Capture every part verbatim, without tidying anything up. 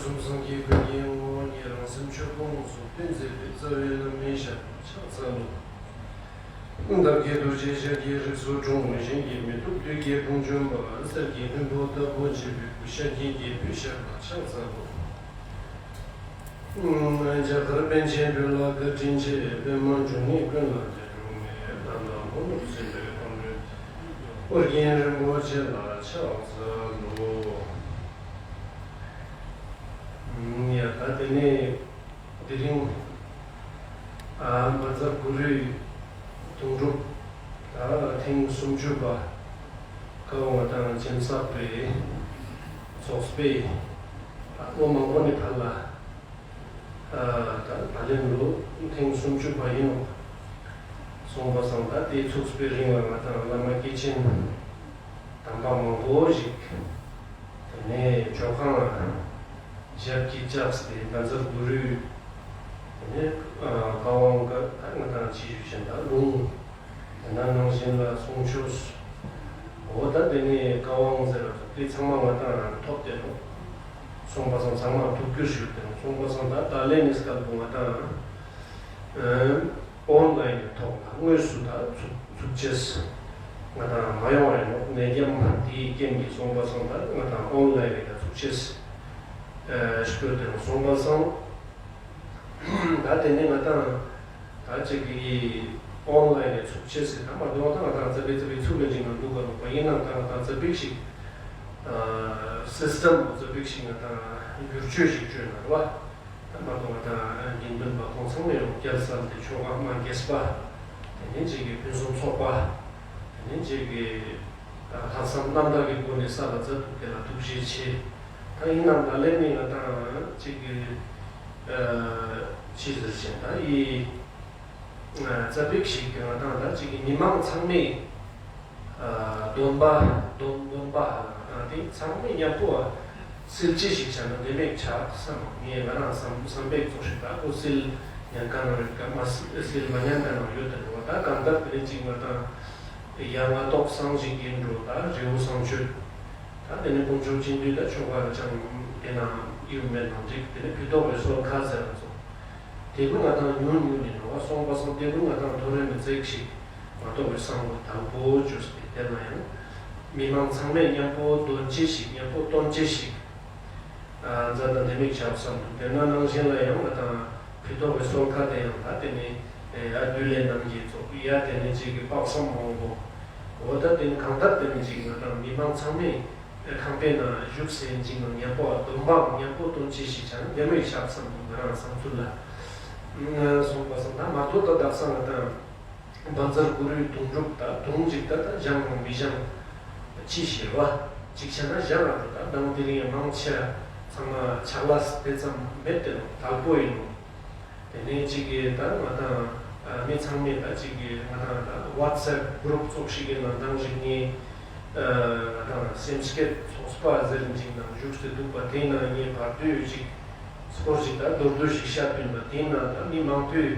གསུམ་སངས་རྒྱས་ཀུན་གྱི་དབང་པོ་ཉིད། རང་སེམས་ཆོས་སྐུ་དངོས་སུ་སྟོན་མཛད་པའི། རྩ་བའི་བླ་མའི་ཞབས་ལ་ཕྱག་འཚལ་ལོ། བདག་གི་རྡོ་རྗེ་ཞལ་གྱི་རིགས་སུ་འཁྲུངས། གཞན་གྱིས་མི་ཐུབ་བདུད་ཀྱི་དཔུང་འཇོམས་པ། གསེར་གྱི་ལྷུན་པོ་ལྟ་བུར་བརྗིད་པའི་སྐུ། ཤཱཀྱའི་རྒྱལ་པོའི་ཞབས་ལ་ཕྱག་འཚལ་ལོ། རྒྱ་གར་པཎ་ཆེན་བོད་ལ་བཀའ་དྲིན་ཆེ། པདྨ་འབྱུང་གནས་ཀུན་ལ་རྗེས་འཇུག་ནས། བདག་ལ་ཕོག་ནུས་སྲིད་པའི་ཁམས་རིན་ཆེན། ཨོ་རྒྱན་རིན་པོ་ཆེ་ལ་ཕྱག་འཚལ་ལོ། ཡ་ད་དེ་ནས་དེ་རིང་ཨ་བཛྲ་གུ་རུའི་དུང་སྒྲུབ་ད་ཐེངས་སུམ་ཅུ་པ་ཀ་བོ་ང་དང་སྦྱིན་སྲེག་པའི་ཚོགས་པས་ད་ལོ་མང་པོ་ནས་ཕར་ལ་ཨ་ད་ད་ལན་ལོ་ཐེངས་སུམ་ཅུ་པ་ཡིན་ནོ། སོང་པ་སང་ད་དེ་ཚུགས་པའི་རིང་ལ་ང་དང་བླ་མ་སྐྱེས་ཆེན་དམ་པ་མང་པོ་ཞིག་དེ་ནས་ཇོ་ཁང་ལ་ཞབས་ཀྱིས་བཅགས་ཏེ་བཛྲ་གུ་རུའི་དེ་ནས་ཨ་བཀའ་དབང་བཀའ་ད་ང་དང་ཅི་ཞུ་ཆེན་ད་ལུང་། དེ་ནང་བཞིན་ལ་གསུང་ཆོས། འོ་ད་དེ་ནས་བཀའ་དབང་ཟེར་བ་དེ་ཚང་མ་ང་དང་ཐོབ་སྟེ་ནོ། སོང་པ་སང་ཚང་མ་ཐུགས་རྒྱུས་ཞུས་ཏེ་ནོ། སོང་པ་སང་ད་ད་ལན་ནི་སྐབས་ང་དང་ཨོན་ལ་ཡིན་ཐོག་ལ་དངོས་སུ་ད་ཚུགས་ཚུགས་ཆེས་ང་དང་མ་ཡོང་བ་ཡིན་ནོ། ནད་རྐྱེན་དེའི་རྐྱེན་གྱིས་སོང་པ་སང་ད་ང་དང་ཨོན་ལ་ཡིན་ད་ཚུགས་ཆེས་ཞུས་ཏེ་ནོ། སོང་པ་སང་ད་དེ་ནས་ང་དང་ད་ཅིག་གི་ཨོན་ལ་ཡིན་ནས་ཚུགས་ཆེས་ཟེར་ད་མ་འདོད་ད་ང་དང་རྩ་བའི་རྩ་བའི་ཚུགས་ལ་འཇིགས་ན་འདུག་ག་ནོ་པ་ཡིན་ནའང་ད་ང་དང་རྩ་བིག་ཞིག་སིས་ཊམ་རྩ་བིག་ཞིག་ང་དང་བསྒྱུར་བཅོས་ཤིག་བཅོས་ན་རེད་བ། ད་མ་འདོད་ད་དགེ་འདུན་པ་ཁོང་ཚང་མས་ཡང་བསྐྱར་གསལ་དེ་ཆོ་ག་མ་དགེ་བ་དེ་ནས་ཅིག་གི་ཕུན་སུམ་ཚོགས་པ་དེ་ནས་ཅིག་གི་ལྷག་བསམ་རྣམ་དག་གི་སྒོ་ནས་གསལ་ལ་མཛད་འདུག་དེ་ལ་ཐུགས་རྗེ་ཆེ། ད་ཡིན་ནའང་ད་ལན་ནི་ང་དང་ཅིག་གི་ཅི་ཟེར་ཞེ་ན་ད་ཡི་རྩ་བིག་ཞིག་གི་ང་དང་ད་ཅིག་གི་མི་མང་ཚང་མས་འདོན་པ་འདོན་འདོན་པ་ང་དང་དེ་ཚང་མས་མཉམ་པོ་སིལ་ཅི་ཞིག་བྱ་ན་བདེ་མོ་ཆགས་བསམ། ངས་ང་རང་བསམ་བསམ་པའི་ཚོགས་ཤིག་ད་ཁོ་སིལ་ཉན་ག་ནང་ཡོད་ག་མ་སིལ་མ་ཉན་ག་ནང་ཡོད་དེ་འགྲོ་ད་གང་ལྟར་དེ་ཅིག་ང་དང་ཡང་ང་ཏོག་སང་ཞིག་ཡིན་འགྲོ་ད་རི་བོ་བསང་མཆོད། ད་དེ་ནས་དཀོན་མཆོག་སྤྱི་འདུས་ད་ཆོ་ག་ར་ཅང་དེ་ན་ཡུམ་མེད་ནང་འགྲིག་དེ་ནས་ཕུད་ཏོག་བའི་སོལ་ཁ་ཟེར་བ་ཚོ། དེ་ཀུན་ང་དང་ཉུང་ཉུང་ནས་འགྲོ་བ་སོང་པ་སོང་དེ་ཀུན་ང་དང་ཐོ་རེ་མི་ཚེག་ཞིག་ང་ཏོག་བའི་བསང་བ་དང་པོ་བཅོས་ཏེ་དེ་ན་ཡང་མི་མང་ཚང་མས་མཉམ་པོ་འདོན་ཅི་ཞིག་མཉམ་པོ་སྟོན་ཅི་ཞིག་མཛད་ན་དེ་མིག་ཆགས་བསམ་འདུག་དེ་ན་ནང་བཞིན་ལ་ཡང་ང་དང་ཕུད་ཏོག་གི་སོལ་ཁ་དེ་ཡང་ད་དེ་ནས་ཡ་བདུད་ལས་རྣམ་རྒྱལ་ཚོགས་ཡ་དེ་ནས་ཅིག་གི་དཔག་བསམ་མང་པོ་འོ་ད་དེ་ནས་གང་ལྟར་དེ་ནས་ཅིག་ང་དང་མི་མང་ཚང་མས་ཁང་པའི་ནང་བཞུགས་སེ་ཅིག་ནང་མཉམ་པོ་སྡོམ་པའམ་མཉམ་པོ་སྟོན་ཅི་ཞིག་བྱ་ན་དེ་མིག་ཆགས་བསམ་འདུག་ང་རང་བསམ་ཚུལ་ལ་སོང་པ་སོང་ད་མ་གཏོགས་ད་དག་ས་ང་དང་། བཛྲ་གུ་རུའི་དུང་སྒྲུབ་དང་དུང་ཅིག་ད་ད་བཞེངས་རུང་མི་བཞེངས་ཅི་ཞེས་པ་ཅིག་བྱས་ན་བཞེངས་ར་འགྲོ་ད་དང་དེ་རིང་མང་ཆེ་ཚང་མ་ཕྱག་ལས་དེ་ཙམ་མེད་དེ་ནོ་དལ་པོ་ཡིན་ནོ། དེ་ནས་ཅིག་གིས་ད་ང་དང་མི་ཚང་མས་ད་ཅིག་གིས་ང་དང་ད་ཝ་ཊི་སེབ་གུ་རུབ་ཙོགས་ཤིག་གི་ནང་དང་ཞིག་ངས་ང་དང་སེམས་བསྐྱེད་ཚོགས་པ་ཟེར་ཅིག་ནང་བཞུགས་ཏེ་འདུག་པ་དེ་ནང་ངས་བར་དུ་ཅིག་སྐོར་ཅིག་ད་མདོར་བསྡུས་ཤིག་བཤད་དུས་པ་དེ་ནང་ད་མི་མང་པོས།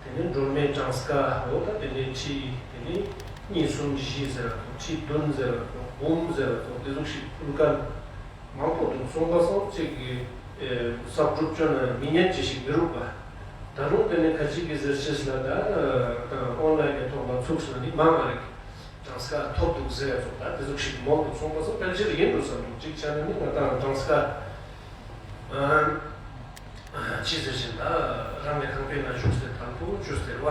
དེ་ནས་སྒྲོལ་མའི་གྲངས་ཀ་འོ་ད་དེ་ནས་ཁྲི་དེ་ནས་གཉིས་གསུམ་བཞི་ཟེར་བ་དང་ཁྲི་བདུན་ཟེར་བ་དང་འབུམ་ཟེར་བ་དང་དེ་ཟུག་ཞིག་ཕུལ་མཁན་མང་པོ་འདུག་སོང་པ་སོང་གཅིག་གིས་བསགས་སྒྲུབ་བཅོ་ན་མི་ཉན་ཅི་ཞིག་མི་རུག་པ། ད་རུང་དེ་ནས་ཁ་ཅིག་གིས་ཟེར་ཤེས་ལ་ད་ཨོན་ལ་ཡིན་གྱི་ཐོག་ལ་ཚུགས་ཟེར་ནི་མང་བ་རེད། གྲངས་ཀ་ཐོབ་འདུག་ཟེར་བ་དང་ད་དེ་ཟུག་ཞིག་མང་འདུག་སོང་པ་སོང་ཕལ་ཆེར་ཡིན་འགྲོ་བསམ་འདུག་གཅིག་བྱས་ན་ནི་ང་ད་གྲངས་ཀ་ཨ། ཅི་ཟེར་བཞིན་ད་རང་གི་ཁང་པའི་ནང་བཞུགས་ཏེ་དང་པོ་བཅུ་ཟེར་བ།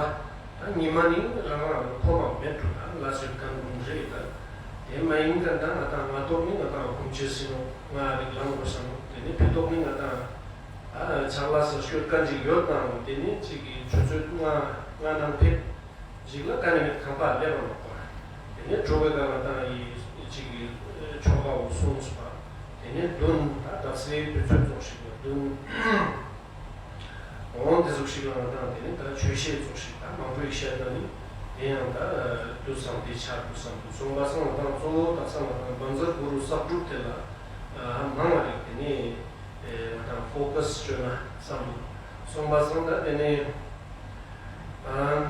ད་ཉི་མ་ནི་རང་རང་ལ་ཁོམ་པ་མེད་འགྲོ་ད་ལ་སོད་གང་རུང་རེད་ད། དེ་མ་ཡིན་ག་ད་ང་དང་ང་ཏོག་ནི་ང་དང་ཁོམ་ཆེ་སྲིད་ནོ་ང་རིག་ལང་དགོས་ས་ནོ་དེ་ནི་ཕི་ཏོག་ནི་ང་དང་ཨ་ཆག་ལ་སར་ཤོད་ག་ཅིག་ཡོད་དང་དེ་ནི་ཅིག་གི་ཆུ་ཚོད་ལྔ་ལྔ་ནང་ཕེབས། ཅིག་ལ་ཀ་ནི་མེད་ཁང་པ་སླེབས་པ་ནོག་པ། དེ་ནས་དྲོ་བའི་ཀ་ང་དང་ཡི་ཅིག་གི་ཆོ་ག་འོ་སོང་སོ་པ། དེ་ནས་བདུན་ད་དག་སའི་དུས་ཚོད་ཙོག་ཞིག་ལ་བདུན། འོང་དེ་ཟུག་ཞིག་ལ་ང་དང་དེ་ནས་ད་ཆོས་བཤད་ཙོག་ཞིག་ད་མང་པོ་ཡི་བཤད་ན་ནི་དེ་ཡང་ད་དུ་བསམ་དེ་ཆགས་དུ་བསམ་དུ་སོང་པ་སང་ང་དང་གཙོ་བོ་དག་ས་ང་དང་བཛྲ་གུ་རུ་བསགས་སྒྲུབ་དེ་ལ་མང་བ་རེད་དེ་ནས། ང་དང་ཕོ་ཀ་སི་བཅོས་ན་བསམ་འདུག་སོང་པ་སང་ད་དེ་ནས་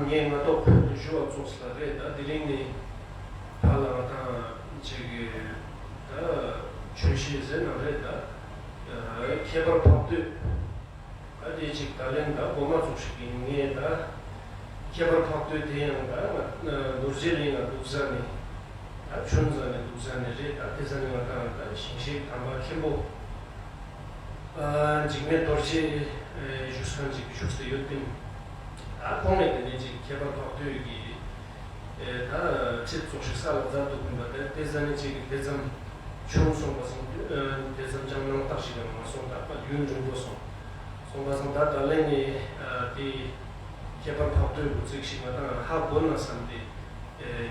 ངས་ང་ཏོག་ཞུ་བ་ཙོགས་ལ་རེད་ད་དེ་རིང་ནས་ཕ་ལ་ང་དང་ཅིག་གི་ད་ཆོས་བཤད་ཟེར་ན་རེད་ད་ཁྱེད་ ཁྱད་པར་འཕགས་བསྟོད། ད་དེ་ཅིག་ད་ལན་ད་འགོ་མ་ཚུགས་ཤིག་གི་ངས་ད་ཁྱད་པར་འཕགས་བསྟོད་དེ་ཡང་ད་ང་རྡོ་རྗེ་གླིང་ལ་འདུག་ས་ནས་ད་ཆུན་ས་ནས་འདུག་ས་ནས་རེད། ད་དེ་ས་ནས་ང་ད་ད་ཞིང་གཤེགས་དམ་པ་མཁན་པོ་འཇིགས་མེད་རྡོ་རྗེ་བཞུགས་ས་ཅིག་བཞུགས་སུ་ཡོད་དེ། ད་ཁོང་ནས་དེ་ནས་ཅིག་ཁྱད་པར་འཕགས་བསྟོད་ཀྱི་ཨེ་ད་ཁྲིད་ཚོགས་ཤིག་ས་ལ་མཛད་འདུག་གིན་པ། དེ་དེ་ཟ་ནས་ཅིག་གི་དེ་ཙམ་ཆུང་སོང་པ་སོང་། དེ་ཙམ་ཅང་སྣང་དག་ཞིག་ཡང་མ་སོང་། ད་པ་ཡུན་རིང་པོ་སོང་སོང་པ་སོང་། ད་ད་ལན་ནས་དེ་ཁྱད་པར་འཕགས་བསྟོད་འགོ་ཚིག་ཞིག་མ་བཏང་ཧ་གོ་ན་བསམ་སྟེ་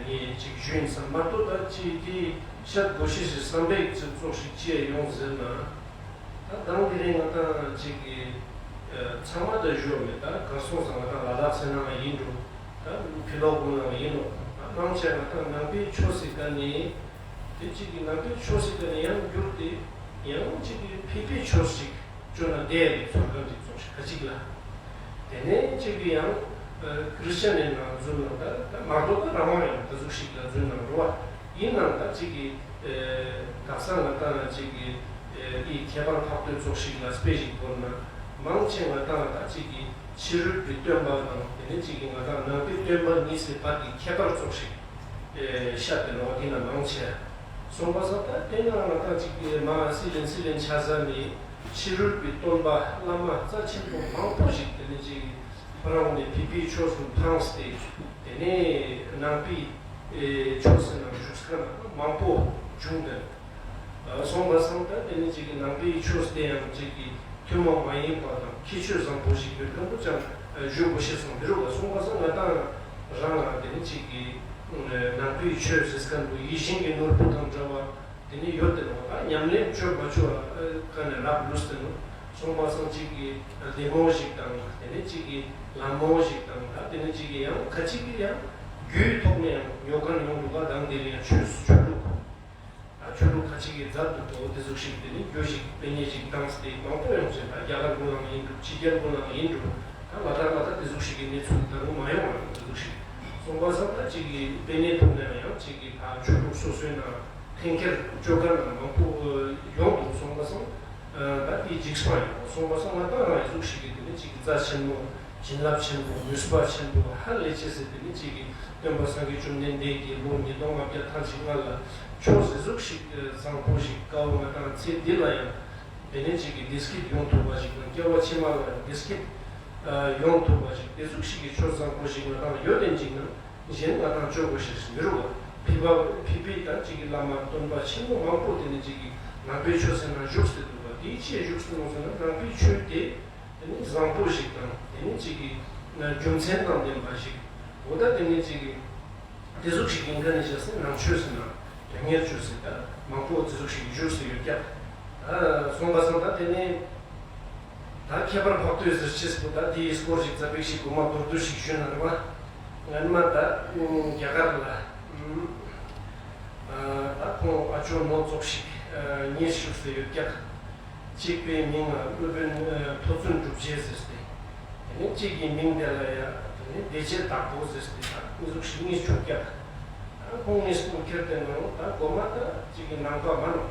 ངས་ཅིག་ཞུས་ཡིན་བསམ། མ་གཏོགས་ད་ཅིག་དེ་ཤད་གོ་ཤེས་ཤིག་བསམ་པའི་ཚིག་ཚོགས་ཤིག་ཅི་ཡང་ཡོང་ཟེར་ན། ད་དང་དེ་རིང་ང་དང་ཅིག་གི་ཚང་མ་ད་བཞུགས་མེད། ད་གར་སོང་ཙང་ང་དང་ལ་དྭགས་ཟེར་ནའང་ཡིན་འགྲོ། ད་ཕྱི་ལོགས་ཀུན་ནའང་ཡིན་ནོ། ད་མང་ཆེ་ང་དང་ནང་པའི་ཆོས་སི་ཀ་ནས་དེ་ཅིག་གི་ནང་པའི་ཆོས་སི་ཀ་ནས་ཡང་བསྒྱུར་ཏེ་ཡང་ཅིག་གི་ཕལ་པའི་ཆོས་ཤིག་བཅོས་ན་བདེ་ཡ་གི་ཚོར་སྒང་ཅིག་ཚོར་ཤིག་ཁ་ཅིག་ལ། དེ་ནས་ཅིག་གི་ཡང་ཁྲིས་ཅན་ནས་ནང་འཛུལ་ན་ད་ད་མ་གཏོགས་ད་རང་དབང་ཡང་ད་གཟུགས་ཤིག་ལ་འཛུལ་ན་འགྲོ་བ་ཡིན་ནའང་ད་ཅིག་གི་ཨེ་དག་ས་ང་དང་ཅིག་གི་ཨེ་འདི་ཁྱད་པར་འཕགས་བསྟོད་ཚོགས་ཤིག་ལ་དཔེ་ཞིག་བོར་ན། མང་ཆེ་ང་དང་ད་ཅིག་གི་ཕྱི་རོལ་པའི་སྟོན་པ་དང་དེ་ནས་ཅིག་གི་ང་དང་ནང་པའི་སྟོན་པ་གཉིས་སི་བར་གྱི་ཁྱད་པར་ཚོགས་ཤིག་ཨེ་བཤད་དེ་ནོ་དེ་ན་མང་ཆེ་སོང་པ་སོང་། ད་དེ་ན་ང་དང་ཅིག་གི་མ་སི་ལེན་སི་ལེན་ཆ་ས་ནི་ཕྱི་རོལ་པའི་སྟོན་པ་བླ་མ་རྩ་ཆེན་པོ་མང་པོ་ཞིག་དེ་ནས་ཅིག་ཁོ་རང་ནས་ཕལ་པའི་ཆོས་སུ་འཕངས་ཏེ། དེ་ནས་ནང་པའི་ཨེ་ཆོས་སུ་ནང་བཞུགས་མཁན་མང་པོ་བྱུང་སྟེ། སོང་པ་སོང་། ད་དེ་ནས་ཅིག་གི་ནང་པའི་ཆོས་དེ་ཡང་ཅིག་གི་ཐུན་མོང་མ་ཡིན་པ་དང་ཁྱད་ཆོས་བཟང་པོ་ཞིག་ཡོད་མཁན་པོ་ཅང་བཞུགས་དགོས་ཤེས་སོང་། མི་རུང་བ་སོང་པ་སོང་། ང་དང་རང་ལ་དེ་ནས་ཅིག་གི་ནང་པའི་ཆོས་ཟེར་མཁན་པོ་ཡིད་བཞིན་གྱི་ནོར་བུ་དང་འདྲ་བ། དེ་ནས་ཡོད་དེ་ནོ། ད་ཉམས་ལེན་བཅོས་མ་བཅོས་ཀ་ནས་རབ་ལུས་ཏེ་ནོ། སོང་པ་སང་གཅིག་གི་བདེ་མོ་ཞིག་དང་དེ་ནས་གཅིག་གི་ལམ་མོ་ཞིག་དང་ད་དེ་ནས་གཅིག་གི་ཡང་ཁ་ཅིག་གི་ཡང་རྒྱུའི་ཐོག་ནས་ཡང་ཉོ་མཁན་ཡོང་འདུག་ག་དང་དེ་ལ་ཡང་ཆོས་ཆོས་ལུགས་ད་ཆོས་ལུགས་ཁ་ཅིག་གི་མཛད་འདུག་གོ། དེ་ཟུག་ཞིག་དེ་ནས་རྒྱུ་ཞིག་དཔེ་རྙིང་ཞིག་བཏང་སྟེ་མང་པོ་ཡོང་ཟེར། ད་རྒྱ་གར་ཀུན་ལའང་ཡིན་འགྲོ། ཕྱི་རྒྱལ་ཀུན་ལའང་ཡིན་འགྲོ། ད་ལ་དྭགས་ལ་ད་དེ་ཟུག་ཞིག་གི་གནས་ཚུལ་ད་རུང་མ་ཡོང་བ་རེད། དེ་ཟུག་ཞིག་སོང་པ་སང་ད་གཅིག་གི་དཔེ་རྙིང་ཐོག་ནས་ཡང་གཅིག་གི་ད་ཆོས་ལུགས་སོ་སོའི་ནང་འཐེན་འཁྱེར་བཅོ་མཁན་མང་པོ་ཡོང་འདུག་སོང་པ་སང་། ད་དེའི་འཇིགས་སྣང་ཡོད་སོང་པ་སང་། ང་ད་རང་ཡི་གཟུགས་ཤིག་གི་དེ་ནི་གཅིག་གི་རྩ་ཆེན་པོ་བྱིན་རླབས་ཆེན་པོ་ནུས་པ་ཆེན་པོ་ཧ་ལས་ཆེ་ཟེར། དེ་ནི་གཅིག་གི་སྟོན་པ་སངས་རྒྱས་བཅོམ་ལྡན་འདས་ཀྱིས་ལོ་ཉིས་སྟོང་ལྔ་བརྒྱ་ཐམ་ཞིག་སྔ་ལ་ཆོས་ཟེར་གཟུགས་ཤིག་བཟང་པོ་ཞིག་དཀའ་བོ་ང་ད་ཚེ་འདི་ལ་ཡང་དེ་ནི་གཅིག་གི་བདེ་སྐྱིད་ཡོང་ཐུབ་པ་ཞིག་དང་སྐྱེ་བ་ཕྱི་མ་ལ་ཡང་བདེ་སྐྱིད་ཡོང་ཐུབ་པ་ཞིག་དེ་གཟུགས་ཤིག་གི་ཆོས་བཟང་པོ་ཞིག་ང་ད་ཡོད་དེ་འཇིགས་ན། གཞན་ང་དང་སྤྱོད་དགོས་ཤེས་མི་རུང་བ། ཕལ་པ་ཕལ་པའི་ད་གཅིག་གི་བླ་མ་སྟོན་པ་ཆེན་པོ་མང་པོ་དེ་ནི་གཅིག་གི་ནང་པའི་ཆོས་ཟེར་ན་བཞུགས་སུ་འདུག་པ། དེའི་ཆེས་བཞུགས་སུ་འདུག་ཟེར་ན་ནང་པའི་ཆོས་དེ་དེ་ནི་བཟང་པོ་ཞིག་དང་དེ་ནི་གཅིག་གི་རྒྱུ་མཚན་དང་ལྡན་པ་ཞིག་འོ་ད་དེ་ནི་གཅིག་གི་དེ་ཟུག་ཞིག་ཡིན་མཁན་ནི་བྱས་ཟེར་ནང་ཆོས་ཟེར་ན་དོན་གཉེར་ཆོས་ཟེར་ད་མང་པོ་དེ་ཟུག་ཞིག་བཞུགས་སུ་ཡོད་ཀྱང་། ད་སོང་པ་སང་ད་དེ་ནི། ད་ཁྱད་པར་འཕགས་བསྟོད་ཟེར་ཅེས་པོ་ད་དེའི་སྐོར་ཞིག་རྩ་བའི་ཞིག་གོ་མ་མདོར་བསྡུས་ཤིག་ཞུས་ན་རེད་པ། སྔན་མ་ད་རྒྱ་གར་ལ་ད་ཁོང་ཨ་ཇོ་ནོར་ཚོགས་ཤིག་གཉིས་བཞུགས་སུ་ཡོད་ཀྱང་། གཅིག་པའི་མིང་ལ་སློབ་དཔོན་ཐོ་བཙུན་གྲུབ་རྗེ་ཟེར་ཏེ། དེ་ནས་གཅིག་གི་མིང་དེ་ལ་ཡང་དེ་ནས་བདེ་བྱེད་བདག་པོ་ཟེར་ཏེ་ད་ཁོང་ཚོ་ཞིག་གཉིས་བཞུགས་ཀྱང་། ད་ཁོང་གཉིས་སྐུ་ཁྱེར་ཏེ་ནང་ད་གོ་མ་ད་གཅིག་གི་ནང་པ་མ་ནོ།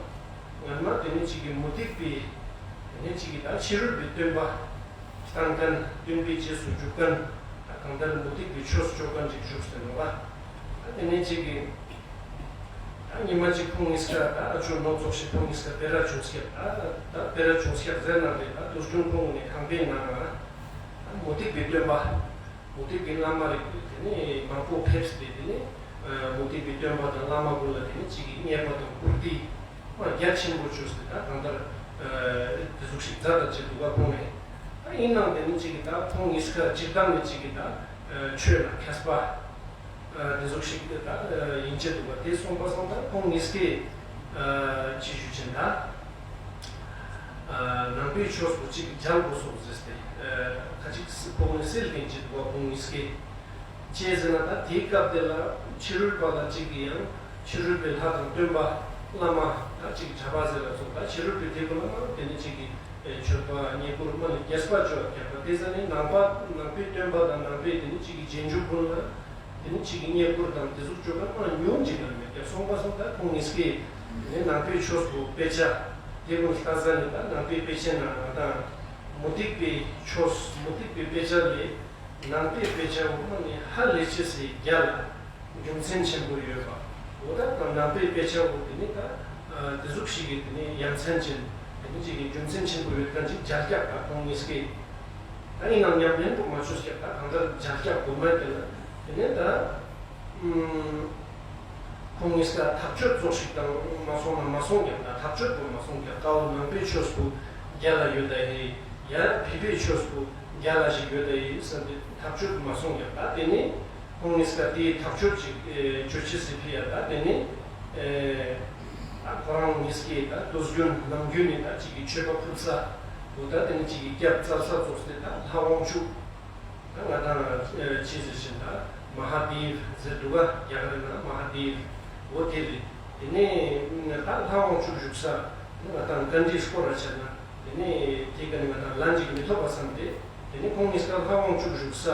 སྔན་མ་དེ་ནས་གཅིག་གི་མུ་སྟེགས་པའི་དེ་ནས་གཅིག་གི་ད་ཕྱི་རོལ་པའི་སྟོན་པ་བཏང་མཁན་སྟོན་པའི་རྗེས་སུ་འཇུག་མཁན་ད་གང་ལྟར་མུ་སྟེགས་པའི་ཆོས་སྤྱོད་མཁན་ཅིག་བཞུགས་ཟེར་ནོ་བ། ད་དེ་ནས་གཅིག་གི་ད་ཉི་མ་གཅིག་ཁོང་གཉིས་ཀ་ད་ཨ་ཇོ་ནོར་ཚོགས་ཤིག་ཁོང་གཉིས་ཀ་སྤེ་ར་ཆུང་སྐྱབས་ད་ད་སྤེ་ར་ཆུང་སྐྱབས་ཟེར་ན་རེད། ད་དུས་རྒྱུན་ཁོང་ནས་ཁང་པའི་ནང་ལ་ད་མུ་སྟེགས་པའི་སྟོན་པ། མུ་སྟེགས་པའི་བླ་མ་རིགས་དེ་ནི་མང་པོ་ཕེབས་ཏེ་དེ་ནི་མུ་སྟེགས་པའི་སྟོན་པ་དང་བླ་མ་ཀུན་ལ་དེ་ནི་གཅིག་གི་རྙེད་པ་དང་བཀུར་སྟི་མ་རྒྱ་ཆེན་པོ་བྱོས་ཏེ་ད་གང་ལྟར་དེ་ཟུག་ཞིག་མཛད་ད་བྱེད་འདུག་ག་ཁོང་ནས་ད་ཡིན་ནའང་དེ་ནི་གཅིག་གི་ད་ཁོང་གཉིས་ཀ་སྤྱིར་བཏང་ནི་གཅིག་གི་ད་ཆོས་ལ་མཁས་པ་དེ་ཟུག་ཞིག་ད་ཡིན་བྱེད་འདུག་ག་དེ་སོང་པ་སོང་ད་ཁོང་གཉིས་ཀས་ཅི་ཞུ་ཆེན་ད། ནང་པའི་ཆོས་སུ་གཅིག་མཇལ་དགོས་སོགས་ཟེར་ཏེ། ཁ་ཅིག་ཁོང་ནི་སིལ་ལྡན་གྱི་འདུག་པ་ཁོང་གཉིས་ཀས། ཅེས་ཟེར་ན་ད་དེའི་སྐབས་དེ་ལ་ཕྱི་རོལ་པ་ལ་གཅིག་གིས་ཡང་ཕྱི་རོལ་པའི་ལྷ་དང་སྟོན་པ་བླ་མ་ད་གཅིག་གྲྭ་པ་ཟེར་ལ་སོགས་ད་ཕྱི་རོལ་པའི་དེ་ཀུན་ལ་མ་དེ་ནི་གཅིག་གིས་མཆོད་པ་བསྙེན་བཀུར་མ་ནི་རྒྱས་པ་བཅོ་བརྒྱབ་པ་དེ་ཟེར་ནི་ནང་པ་ནང་པའི་སྟོན་པ་དང་ནང་པའི་དེ་ནི་གཅིག་གི་རྗེས་འཇུག་ཀུན་ལ། དེ་ནི་གཅིག་གི་བསྙེན་བཀུར་དང་དེ་ཟུག་བཅོ་ལྔ་མ་ཉུང་ཅིག་ལ་མེད་ཀྱང་སོང་པ་སོང་ད་ཁོང་གཉིས་ཀས་དེ་ནི་ནང་པའི་ཆོས་སུ་དཔེ་ཆ་ དེ་ཀུན་ལྟ་ས་ནི་ད་ནང་པའི་དཔེ་ཆའི་ནང་ང་དང་མུ་སྟེགས་པའི་ཕྱོགས། མུ་སྟེགས་པའི་དཔེ་ཆ་ལས་ནང་པའི་དཔེ་ཆ་འོག་མ་ནི་ཧ་ལས་ཆེ་སའི་རྒྱ་ལ་རྒྱུ་མཚན་ཆེན་པོ་ཡོད་པ། འོ་ད་དང་ནང་པའི་དཔེ་ཆ་འོག་དེ་ནི་ད་དེ་ཟུག་ཞིག་གི་དེ་ནི་ཡ་མཚན་ཅན། དེ་ནི་ཅིག་གི་རྒྱུ་མཚན་ཆེན་པོ་ཡོད་མཁན་ཅིག་མཇལ་ཀྱག་ད་ཁོང་གཉིས་ཀས། ད་ཡིན་ནའང་ཉམས་ལེན་དུ་མ་བཅུག་ཀྱག་ད་གང་ལྟར་མཇལ་ཀྱག་དགོས་མ་དེ་ལ་དེ་ནི་ད། ཁོང་གཉིས་ཀ་ཐག་གཅོད་ཙོགས་ཤིག་དང་མ་སོང་ན་མ་སོང་ཀྱང་། ད་ཐག་གཅོད་པོ་མ་སོང་ཀྱང་། ཀའོ་ནང་པའི་ཕྱོགས་སུ་རྒྱ་ལ་ཡོད་ད་ཧེ། ཡ་བོད་པའི་ཕྱོགས་སུ་རྒྱ་ལ་ཞིག་ཡོད་ད་ཧེ་ཟེར་ཏེ་ཐག་གཅོད་མ་སོང་ཀྱང་། ད་དེ་ནི་ཁོང་གཉིས་ཀ་དེའི་ཐག་གཅོད་ཅིག་གཅོད་ཅི་སྲིད་ཕི་ཡ། ད་དེ་ནི་ཁོ་རང་གཉིས་ཀའི་ད་དུས་རྒྱུན་ནམ་རྒྱུན་ནི་ད་ཅིག་གི་མཆོད་པ་ཕུལ་ས་བོ། ད་དེ་ནི་ཅིག་གི་སྐྱབས་བཙལ་ས་ཙོགས་ཏེ་ད་ལྷ་དབང་ཕྱུག་ད་ང་དང་ཅི་ཟེར་ཞིན་ད་མ་ཧཱ་དེབ་ཟེར་འདུག་ག་རྒྱ་གར་ནང་མ་ཧཱ་དེབ་འོ་དེ་རེད། དེ་ནས་ད་ལྷ་དབང་ཕྱུག་བཞུགས་ས་ང་དང་ག་འདྲས་སྐོར་ར་བྱས་ན། དེ་ནས་དེ་ག་ནས་ང་དང་ལན་ཅིག་མི་ཐོབ་པ་བསམ་སྟེ། དེ་ནས་ཁོང་གཉིས་ཀ་ལྷ་དབང་ཕྱུག་བཞུགས་ས་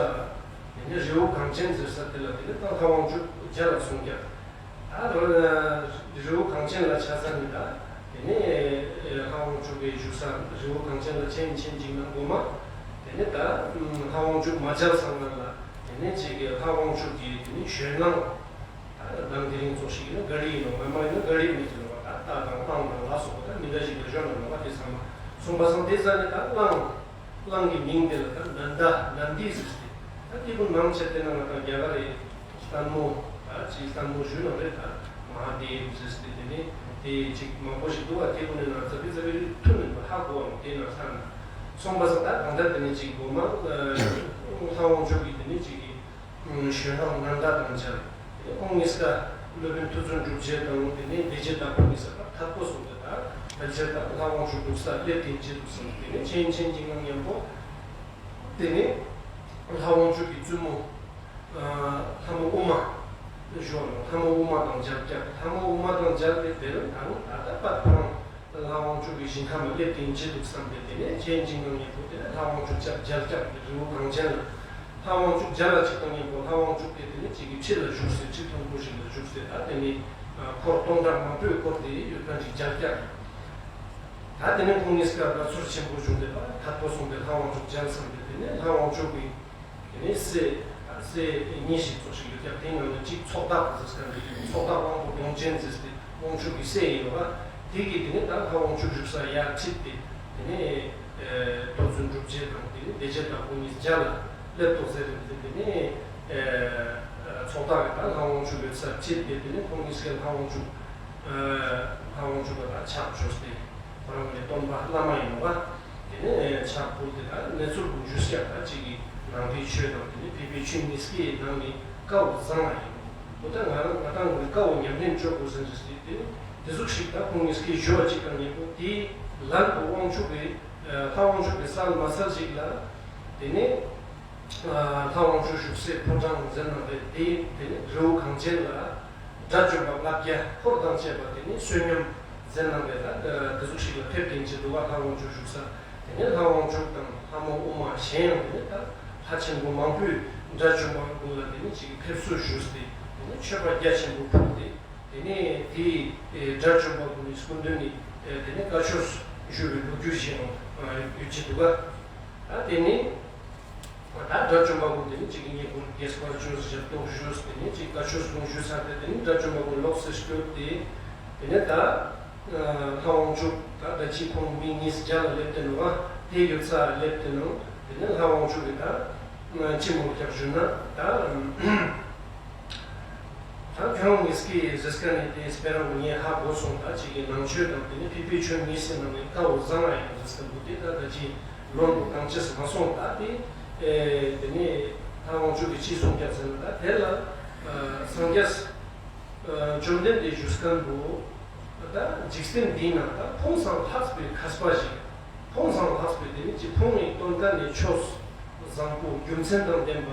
དེ་ནས་རི་བོ་གངས་ཅན་ཟེར་ས་དེ་ལ་དེ་ནས་ད་ལྷ་དབང་ཕྱུག་མཇལ་ལ་སོང་ཀྱག་ད་རི་བོ་གངས་ཅན་ལ་ཆ་ས་ནི་ད། དེ་ནས་ལྷ་དབང་ཕྱུག་གི་བཞུགས་ས་རི་བོ་གངས་ཅན་ལ་ཆེན་ཆེན་ཅིག་ན་འགོ་མ། དེ་ནས་ད་ལྷ་དབང་ཕྱུག་མ་མཇལ་སོང་ན་ལ། དེ་ནས་ཅིག་གི་ལྷ་དབང་ཕྱུག་གི་དེ་ནས་ཞོལ་ལང་། ད་ནང་དེ་རིང་ཙོགས་ཤིག་ཡིན་ན་ག་རེ་ཡིན་ནོ། ང་མ་ཡིན་ན་ག་རེ་མི་ཟེར་ནོ། ད་རྟ་དང་གླང་དང་ལ་སོགས་པ་ད་མི་འདྲ་ཞིག་ལ་ཞོན་ན་ནོ་བ། དེ་ཚང་མ་སོང་པ་སང་དེ་ས་ནི་ད་གླང་། གླང་གི་མིང་དེ་ལ་ད་ནནྡ་ནནྡི་ཟེར་ཏེ། ད་དེ་ཀུན་མང་ཆེ་དེ་ན་ང་དང་རྒྱ་གར་རེད། ལྟད་མོ། ད་ཅིག་ལྟད་མོ་ཞུ་ན་རེད། ད་མ་ཧཱ་དེབ་ཟེར་ཏེ་དེ་ནས་དེ་ཅིག་མང་པོ་ཞིག་འདུག་བ། དེ་ཀུན་ནས་ན་ཙ་པི་ཙ་པི་ཐུ་མིན་པ་ཧ་གོ་བའམ་དེ་ན་ས་ན་སོང་པ་ས་ད་གང་ལྟར་དེ་ནས་ཅིག་འགོ་མ་ལྷ་དབང་ཕྱུག་གི་དེ་ནས་ཅིག་གི་ཞོལ་ལང་ནནྡ་དང་མཇལ། དེ་ཁོང་གཉིས་ཀ་སློབ་དཔོན་མཐུ་བཙུན་སྒྲུབ་རྗེ་དང་དེ་ནས་བདེ་བྱེད་བདག་པོ་གཉིས་ཀ་ཐད་པོ་སོང་སྟེ། ད་ཕལ་ཆེར་ད་ལྷ་དབང་ཕྱུག་འདུག་ས་སླེབས་དེ་མཇལ་འདུག་སོང་། དེ་ནས་ཆེན་ཆེན་གྱི་ངང་མཉམ་པོ། དེ་ནས་ལྷ་དབང་ཕྱུག་གི་བཙུན་མོ་ལྷ་མོ་ཨུ་མ་ཞུ་བ་ལ་ལྷ་མོ་ཨུ་མ་དང་མཇལ་ཀྱག་ལྷ་མོ་ཨུ་མ་དང་མཇལ་ཏེ་དེ་རུ་ད་རུང་ད་ལྟ་བར་ཁོང་ལྷ་དབང་ཕྱུག་གི་ཞིང་ཁམས་ལ་སླེབས་དེ་མཇལ་འདུག་བསམ་སྟེ། དེ་ནས་ཆེན་ཆེན་ངང་མཉམ་པོ་དེ་ནས་ལྷ་དབང་ཕྱུག་ཅག་མཇལ་ཀྱག་རི་བོ་གངས་ཅན་ལ། ལྷ་དབང་ཕྱུག་མཇལ་ལ་ཅིག་དང་མཉམ་པོ་ལྷ་དབང་ཕྱུག་དེ་དེ་ནས་ཅིག་གི་ཁྲི་ལ་བཞུགས་སེ་ཁྲི་མཐོན་པོ་ཞིག་ལ་བཞུགས་སེ། ད་དེ་ནས་འཁོར་སྟོང་ཕྲག་མང་པོས་བསྐོར་ཏེ་ཡོད་མཁན་ཅིག་མཇལ་ཀྱག་ད་དེ་ནས་ཁོང་གཉིས་ཀ་དགའ་ཚོར་ཆེན་པོ་བྱུང་སྟེ་ད་ཐད་པོ་སོང་སྟེ་ལྷ་དབང་ཕྱུག་མཇལ་བསམ་སྟེ། དེ་ནས་ལྷ་དབང་ཕྱུག་གིས་དེ་ནས་སྲས་སྲས་གཉིས་ཤིག་ཙོགས་ཤིག་ཡོད་ཀྱག་དེའི་ནང་ནས་གཅིག་ཚོགས་བདག་ཟེར་མཁན་དེ་ཚོགས་བདག་དབང་པོ་གདོང་ཅན་ཟེར་ཏེ་དབང་ཕྱུག་གི་སྲས་ཡིན་ནོ། དེ་གིས་དེ་ནས་ད་ལྷ་དབང་ཕྱུག་བཞུགས་ས་ཡར་ཁྲིད་དེ། དེ་ནས་མཐུ་བཙུན་སྒྲུབ་རྗེ་དང་དེ་ནས་བདེ་བྱེད་བདག་པོ་གཉིས་མཇལ་ལ་སླེབས་ཏོག་ཟེར་རེད། དེ་ནས་ཚོགས་བདག་གིས་ད་ལྷ་དབང་ཕྱུག་ཡོད་ས་ཁྲིད་དེ། དེ་ནས་ཁོང་གཉིས་ཀས་ལྷ་དབང་ཕྱུག་ལྷ་དབང་ཕྱུག་ལ་ད་ཕྱག་བཅོས་ཏེ་ཁོ་རང་གི་སྟོན་པ་བླ་མ་ཡིན་ནོ། དེ་ནས་ཕྱག་ཕུལ་ཏེ་ད་གནས་ཚུལ་གོ་རྒྱུས་ཀྱང་ད་ཅིག་གི་ནང་པའི་ཆོས་དང་དེ་ནས་བོད་པའི་ཆོས་གཉིས་ཀའི་ནང་ནས་དཀའ་བ་བཟང་བ་ཡིན། འོ་ད་ང་རང་ང་དང་གི་དཀའ་བ་ཉམས་ལེན་བཅོ་དགོས་ཟེར་ཟེར་ཏེ། དེ་ནས་དེ་ཟུག་ཞིག་ད་ཁོང་གཉིས་ཀས་ཞུ་བ་ཅིག་དང་མཉམ་པོ་དེའི་ལན་དུ་དབང་ཕྱུག་གིས་ལྷ་དབང་ཕྱུག་གིས་སལ་མ་སལ་ཞིག་ལ། དེ་ནས་ལྷ་དབང་ཕྱུག་བཞུགས་སའི་ཕོ་བྲང་ཟེར་ན་རེད། དེ་དེ་ནས་རི་བོ་གངས་ཅན་ལ་དགྲ་བཅོམ་པ་ལྔ་བརྒྱ་འཁོར་དང་བཅས་པ་དེ་ནས་བསོད་སྙོམས་ཟེར་ན་རེད། ད་དེ་ཟུག་ཞིག་ལ་ཕེབས་ཀྱིན་ཅི་འདུག་བ། ལྷ་དབང་ཕྱུག་བཞུགས་ས་དེ་ནས་ལྷ་དབང་ཕྱུག་དང་ལྷ་མོ་ཨུ་མ་གཞན་ཡང་དེ་ནས་ད་ལྷ་ཆེན་པོ་མང་པོས་དགྲ་བཅོམ་པ་ཀུན་ལ་དེ་ནས་ཅིག་ཕེབས་བསུ་ཞུས་ཏེ་དེ་ནས་མཆོད་པ་རྒྱ་ཆེན་པོ་ཕུལ་ཏེ། དེ་ནས་དེའི་དགྲ་བཅོམ་པ་ཀུན་ནི་སྐུ་མདུན་ནས་དེ་ནས་བཀའ་ཆོས་ཞུ་བའི་ལོ་རྒྱུས་ཤིག་ཡང་ཡོད་ཀྱི་འདུག་ག་ད་དེ་ནས་ད་དགྲ་བཅོམ་པ་ཀུན་དེ་ནས་གཅིག་གཉིས་ཀུན་རྒྱས་པར་བརྗོད། ཞབས་ཏོག་ཞུས། དེ་ནས་གཅིག་བཀའ་ཆོས་ཀུན་ཞུས་ཚར་ཏེ་དེ་ནས་དགྲ་བཅོམ་པ་ཀུན་ལོག་སེ་བསྐྱོད་དེ། དེ་ནས་ད་ལྷ་དབང་ཕྱུག་ད་ད་ཅི་ཁོང་མི་གཉིས་རྒྱ་ལ་སླེབས་ཏེ་ནོ་བ། དེ་ཡོད་ས་སླེབས་ཏེ་ནོ། དེ་ནས་ལྷ་དབང་ཕྱུག་གིས་ད་ཅི་མོལ་ཀྱག་ཞུ་ན་ད། ད་ཁྱོད་རང་གཉིས་ཀས་ཟེར་མཁན་ནི་དེ་སྤེ་ར་ངས་ཧ་གོ་སོང་། ད་ཅིག་གི་ནང་ཆོས་དང་དེ་ནས་བོད་པའི་ཆོས་གཉིས་སི་ནང་ནས་དཀའ་བ་བཟང་བ་ཡིན་ཟེར་མཁན་འདུག་དེ་ད་ད་ཅིག་ལོན་པོ་གང་ཅི་སི་མ་སོང་། ད་དེ་དེ་ནས་ད་དབང་ཕྱུག་གིས་ཅི་གསུངས་ཀྱག་ཟེར་ན། ད་དེ་ལ་སངས་རྒྱས་བཅོམ་ལྡན་འདས་བཞུགས་མཁན་པོ་ད་འཇིག་རྟེན་འདིའི་ནང་ད་ཕུང་སང་ལྷག་པའི་མཁས་པ་ཞིག་ཕུང་སང་ལྷག་པའི་དེ་ནི་ཅི་ཕུང་ནི་སྟོན་ཀ་ནས་ཆོས་བཟང་པོ་རྒྱུ་མཚན་དང་ལྡན་པ་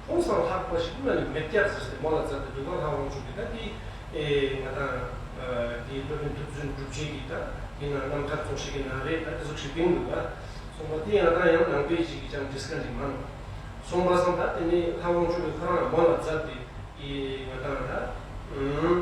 ཕུང་སང་ལྷག་པ་ཞིག་མ་ནི་མེད་ཀྱག་ཟེར་ཏེ་མོ་ལ་མཛད་དེ་འདུག་ག་ལྷ་དབང་ཕྱུག་གིས། ད་དེ་ང་དང་དེ་སློབ་དཔོན་མཐུ་བཙུན་སྒྲུབ་རྗེ་གིས་ད་དེ་ན་རྣམ་ཐར་ཚོགས་ཤིག་གི་ནང་རེད། ད་དེ་ཚོ་ཁྲིད་པིན་འདུག་ག་སོང་པ་དེ་ང་དང་ཡང་ནང་པའི་ཞིག་གིས་ཀྱང་བྲིས་མཁན་ཞིག་མ་ནོ། སོང་པ་སང་ད་དེ་ནི་ལྷ་དབང་ཕྱུག་གིས་ཁོ་རང་མོ་ལ་མཛད་དེ། ཨི་ང་དང་ད་ཨུམ།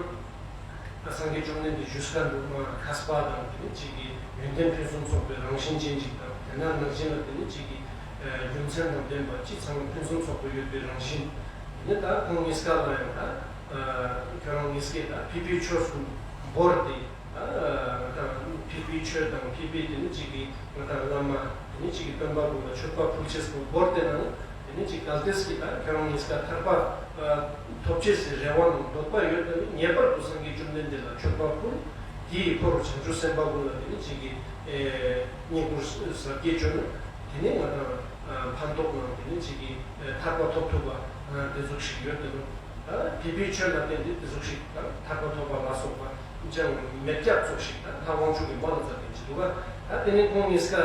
སངས་རྒྱས་བཅོམ་ལྡན་འདས་བཞུགས་ས་འདུག་མ་མཁས་པ་དང་དེ་ནི་གཅིག་གི་ཡོན་ཏན་ཕུན་སུམ་ཚོགས་པའི་རང་བཞིན་ཅན་ཅིག་དང་དེ་ན་ནང་བཞིན་ལ་དེ་ནི་གཅིག་གི་རྒྱུ་མཚན་དང་ལྡན་པ་ཅི་ཚང་མ་ཕུན་སུམ་ཚོགས་པ་ཡོད་པའི་རང་བཞིན། དེ་ནི་ད་ཁོང་གཉིས་ཀ་ལ་ཡང་ད་ཁྱོད་རང་གཉིས་ཀས་ད་ཕུལ་བུའི་ཆོས་སུ་བོར་ཏེ། ད་ང་དང་ཕུལ་བུའི་ཆོས་དང་ཕུལ་བུའི་དེ་ནི་གཅིག་གི་ང་དང་བླ་མ་དེ་ནི་གཅིག་གི་སྟོན་པ་ཀུན་ལ་མཆོད་པ་ཕུལ་ཆེས་སུ་བོར་ཏེ་ན་ནི། དེ་ནས་ཅིག་གལ་ཏེ་ཀྱི་ད་ཁྱོད་རང་གཉིས་ཀ་ཐར་པ་ཐོབ་ཅེས་སི་རེ་བ་དང་འདོད་པ་ཡོད་ན་ནི་ངེས་པར་དུ་སངས་རྒྱས་བཅོམ་ལྡན་འདས་ལ་མཆོད་པ་ཕུལ། དེའི་འཁོར་བྱང་ཆུབ་སེམས་དཔའ་ཀུན་ལ་དེ་ནས་ཅིག་གི་བསྙེན་བཀུར་ཟབ་རྒྱས་བྱོས་ན། དེ་ནས་ང་དང་ཕན་ཐོགས་ནང་དེ་ནས་ཅིག་གི་ཐར་པ་ཐོབ་ཐུབ་པ་དེ་ཟུག་ཞིག་ཡོད་དེ་ནོ། ད་ཕུལ་བུའི་ཆོས་ལ་བརྟེན་ཏེ་དེ་ཟུག་ཞིག་ད་ཐར་པ་ཐོབ་པ་ལ་སོགས་པ་ཅང་མེད་ཀྱག་ཙོགས་ཤིག་ད་ལྷ་དབང་ཕྱུག་གི་མ་ལ་མཛད་དེ་ཅི་འདུག་ག་ད་དེ་ནས་ཁོང་གཉིས་ཀ་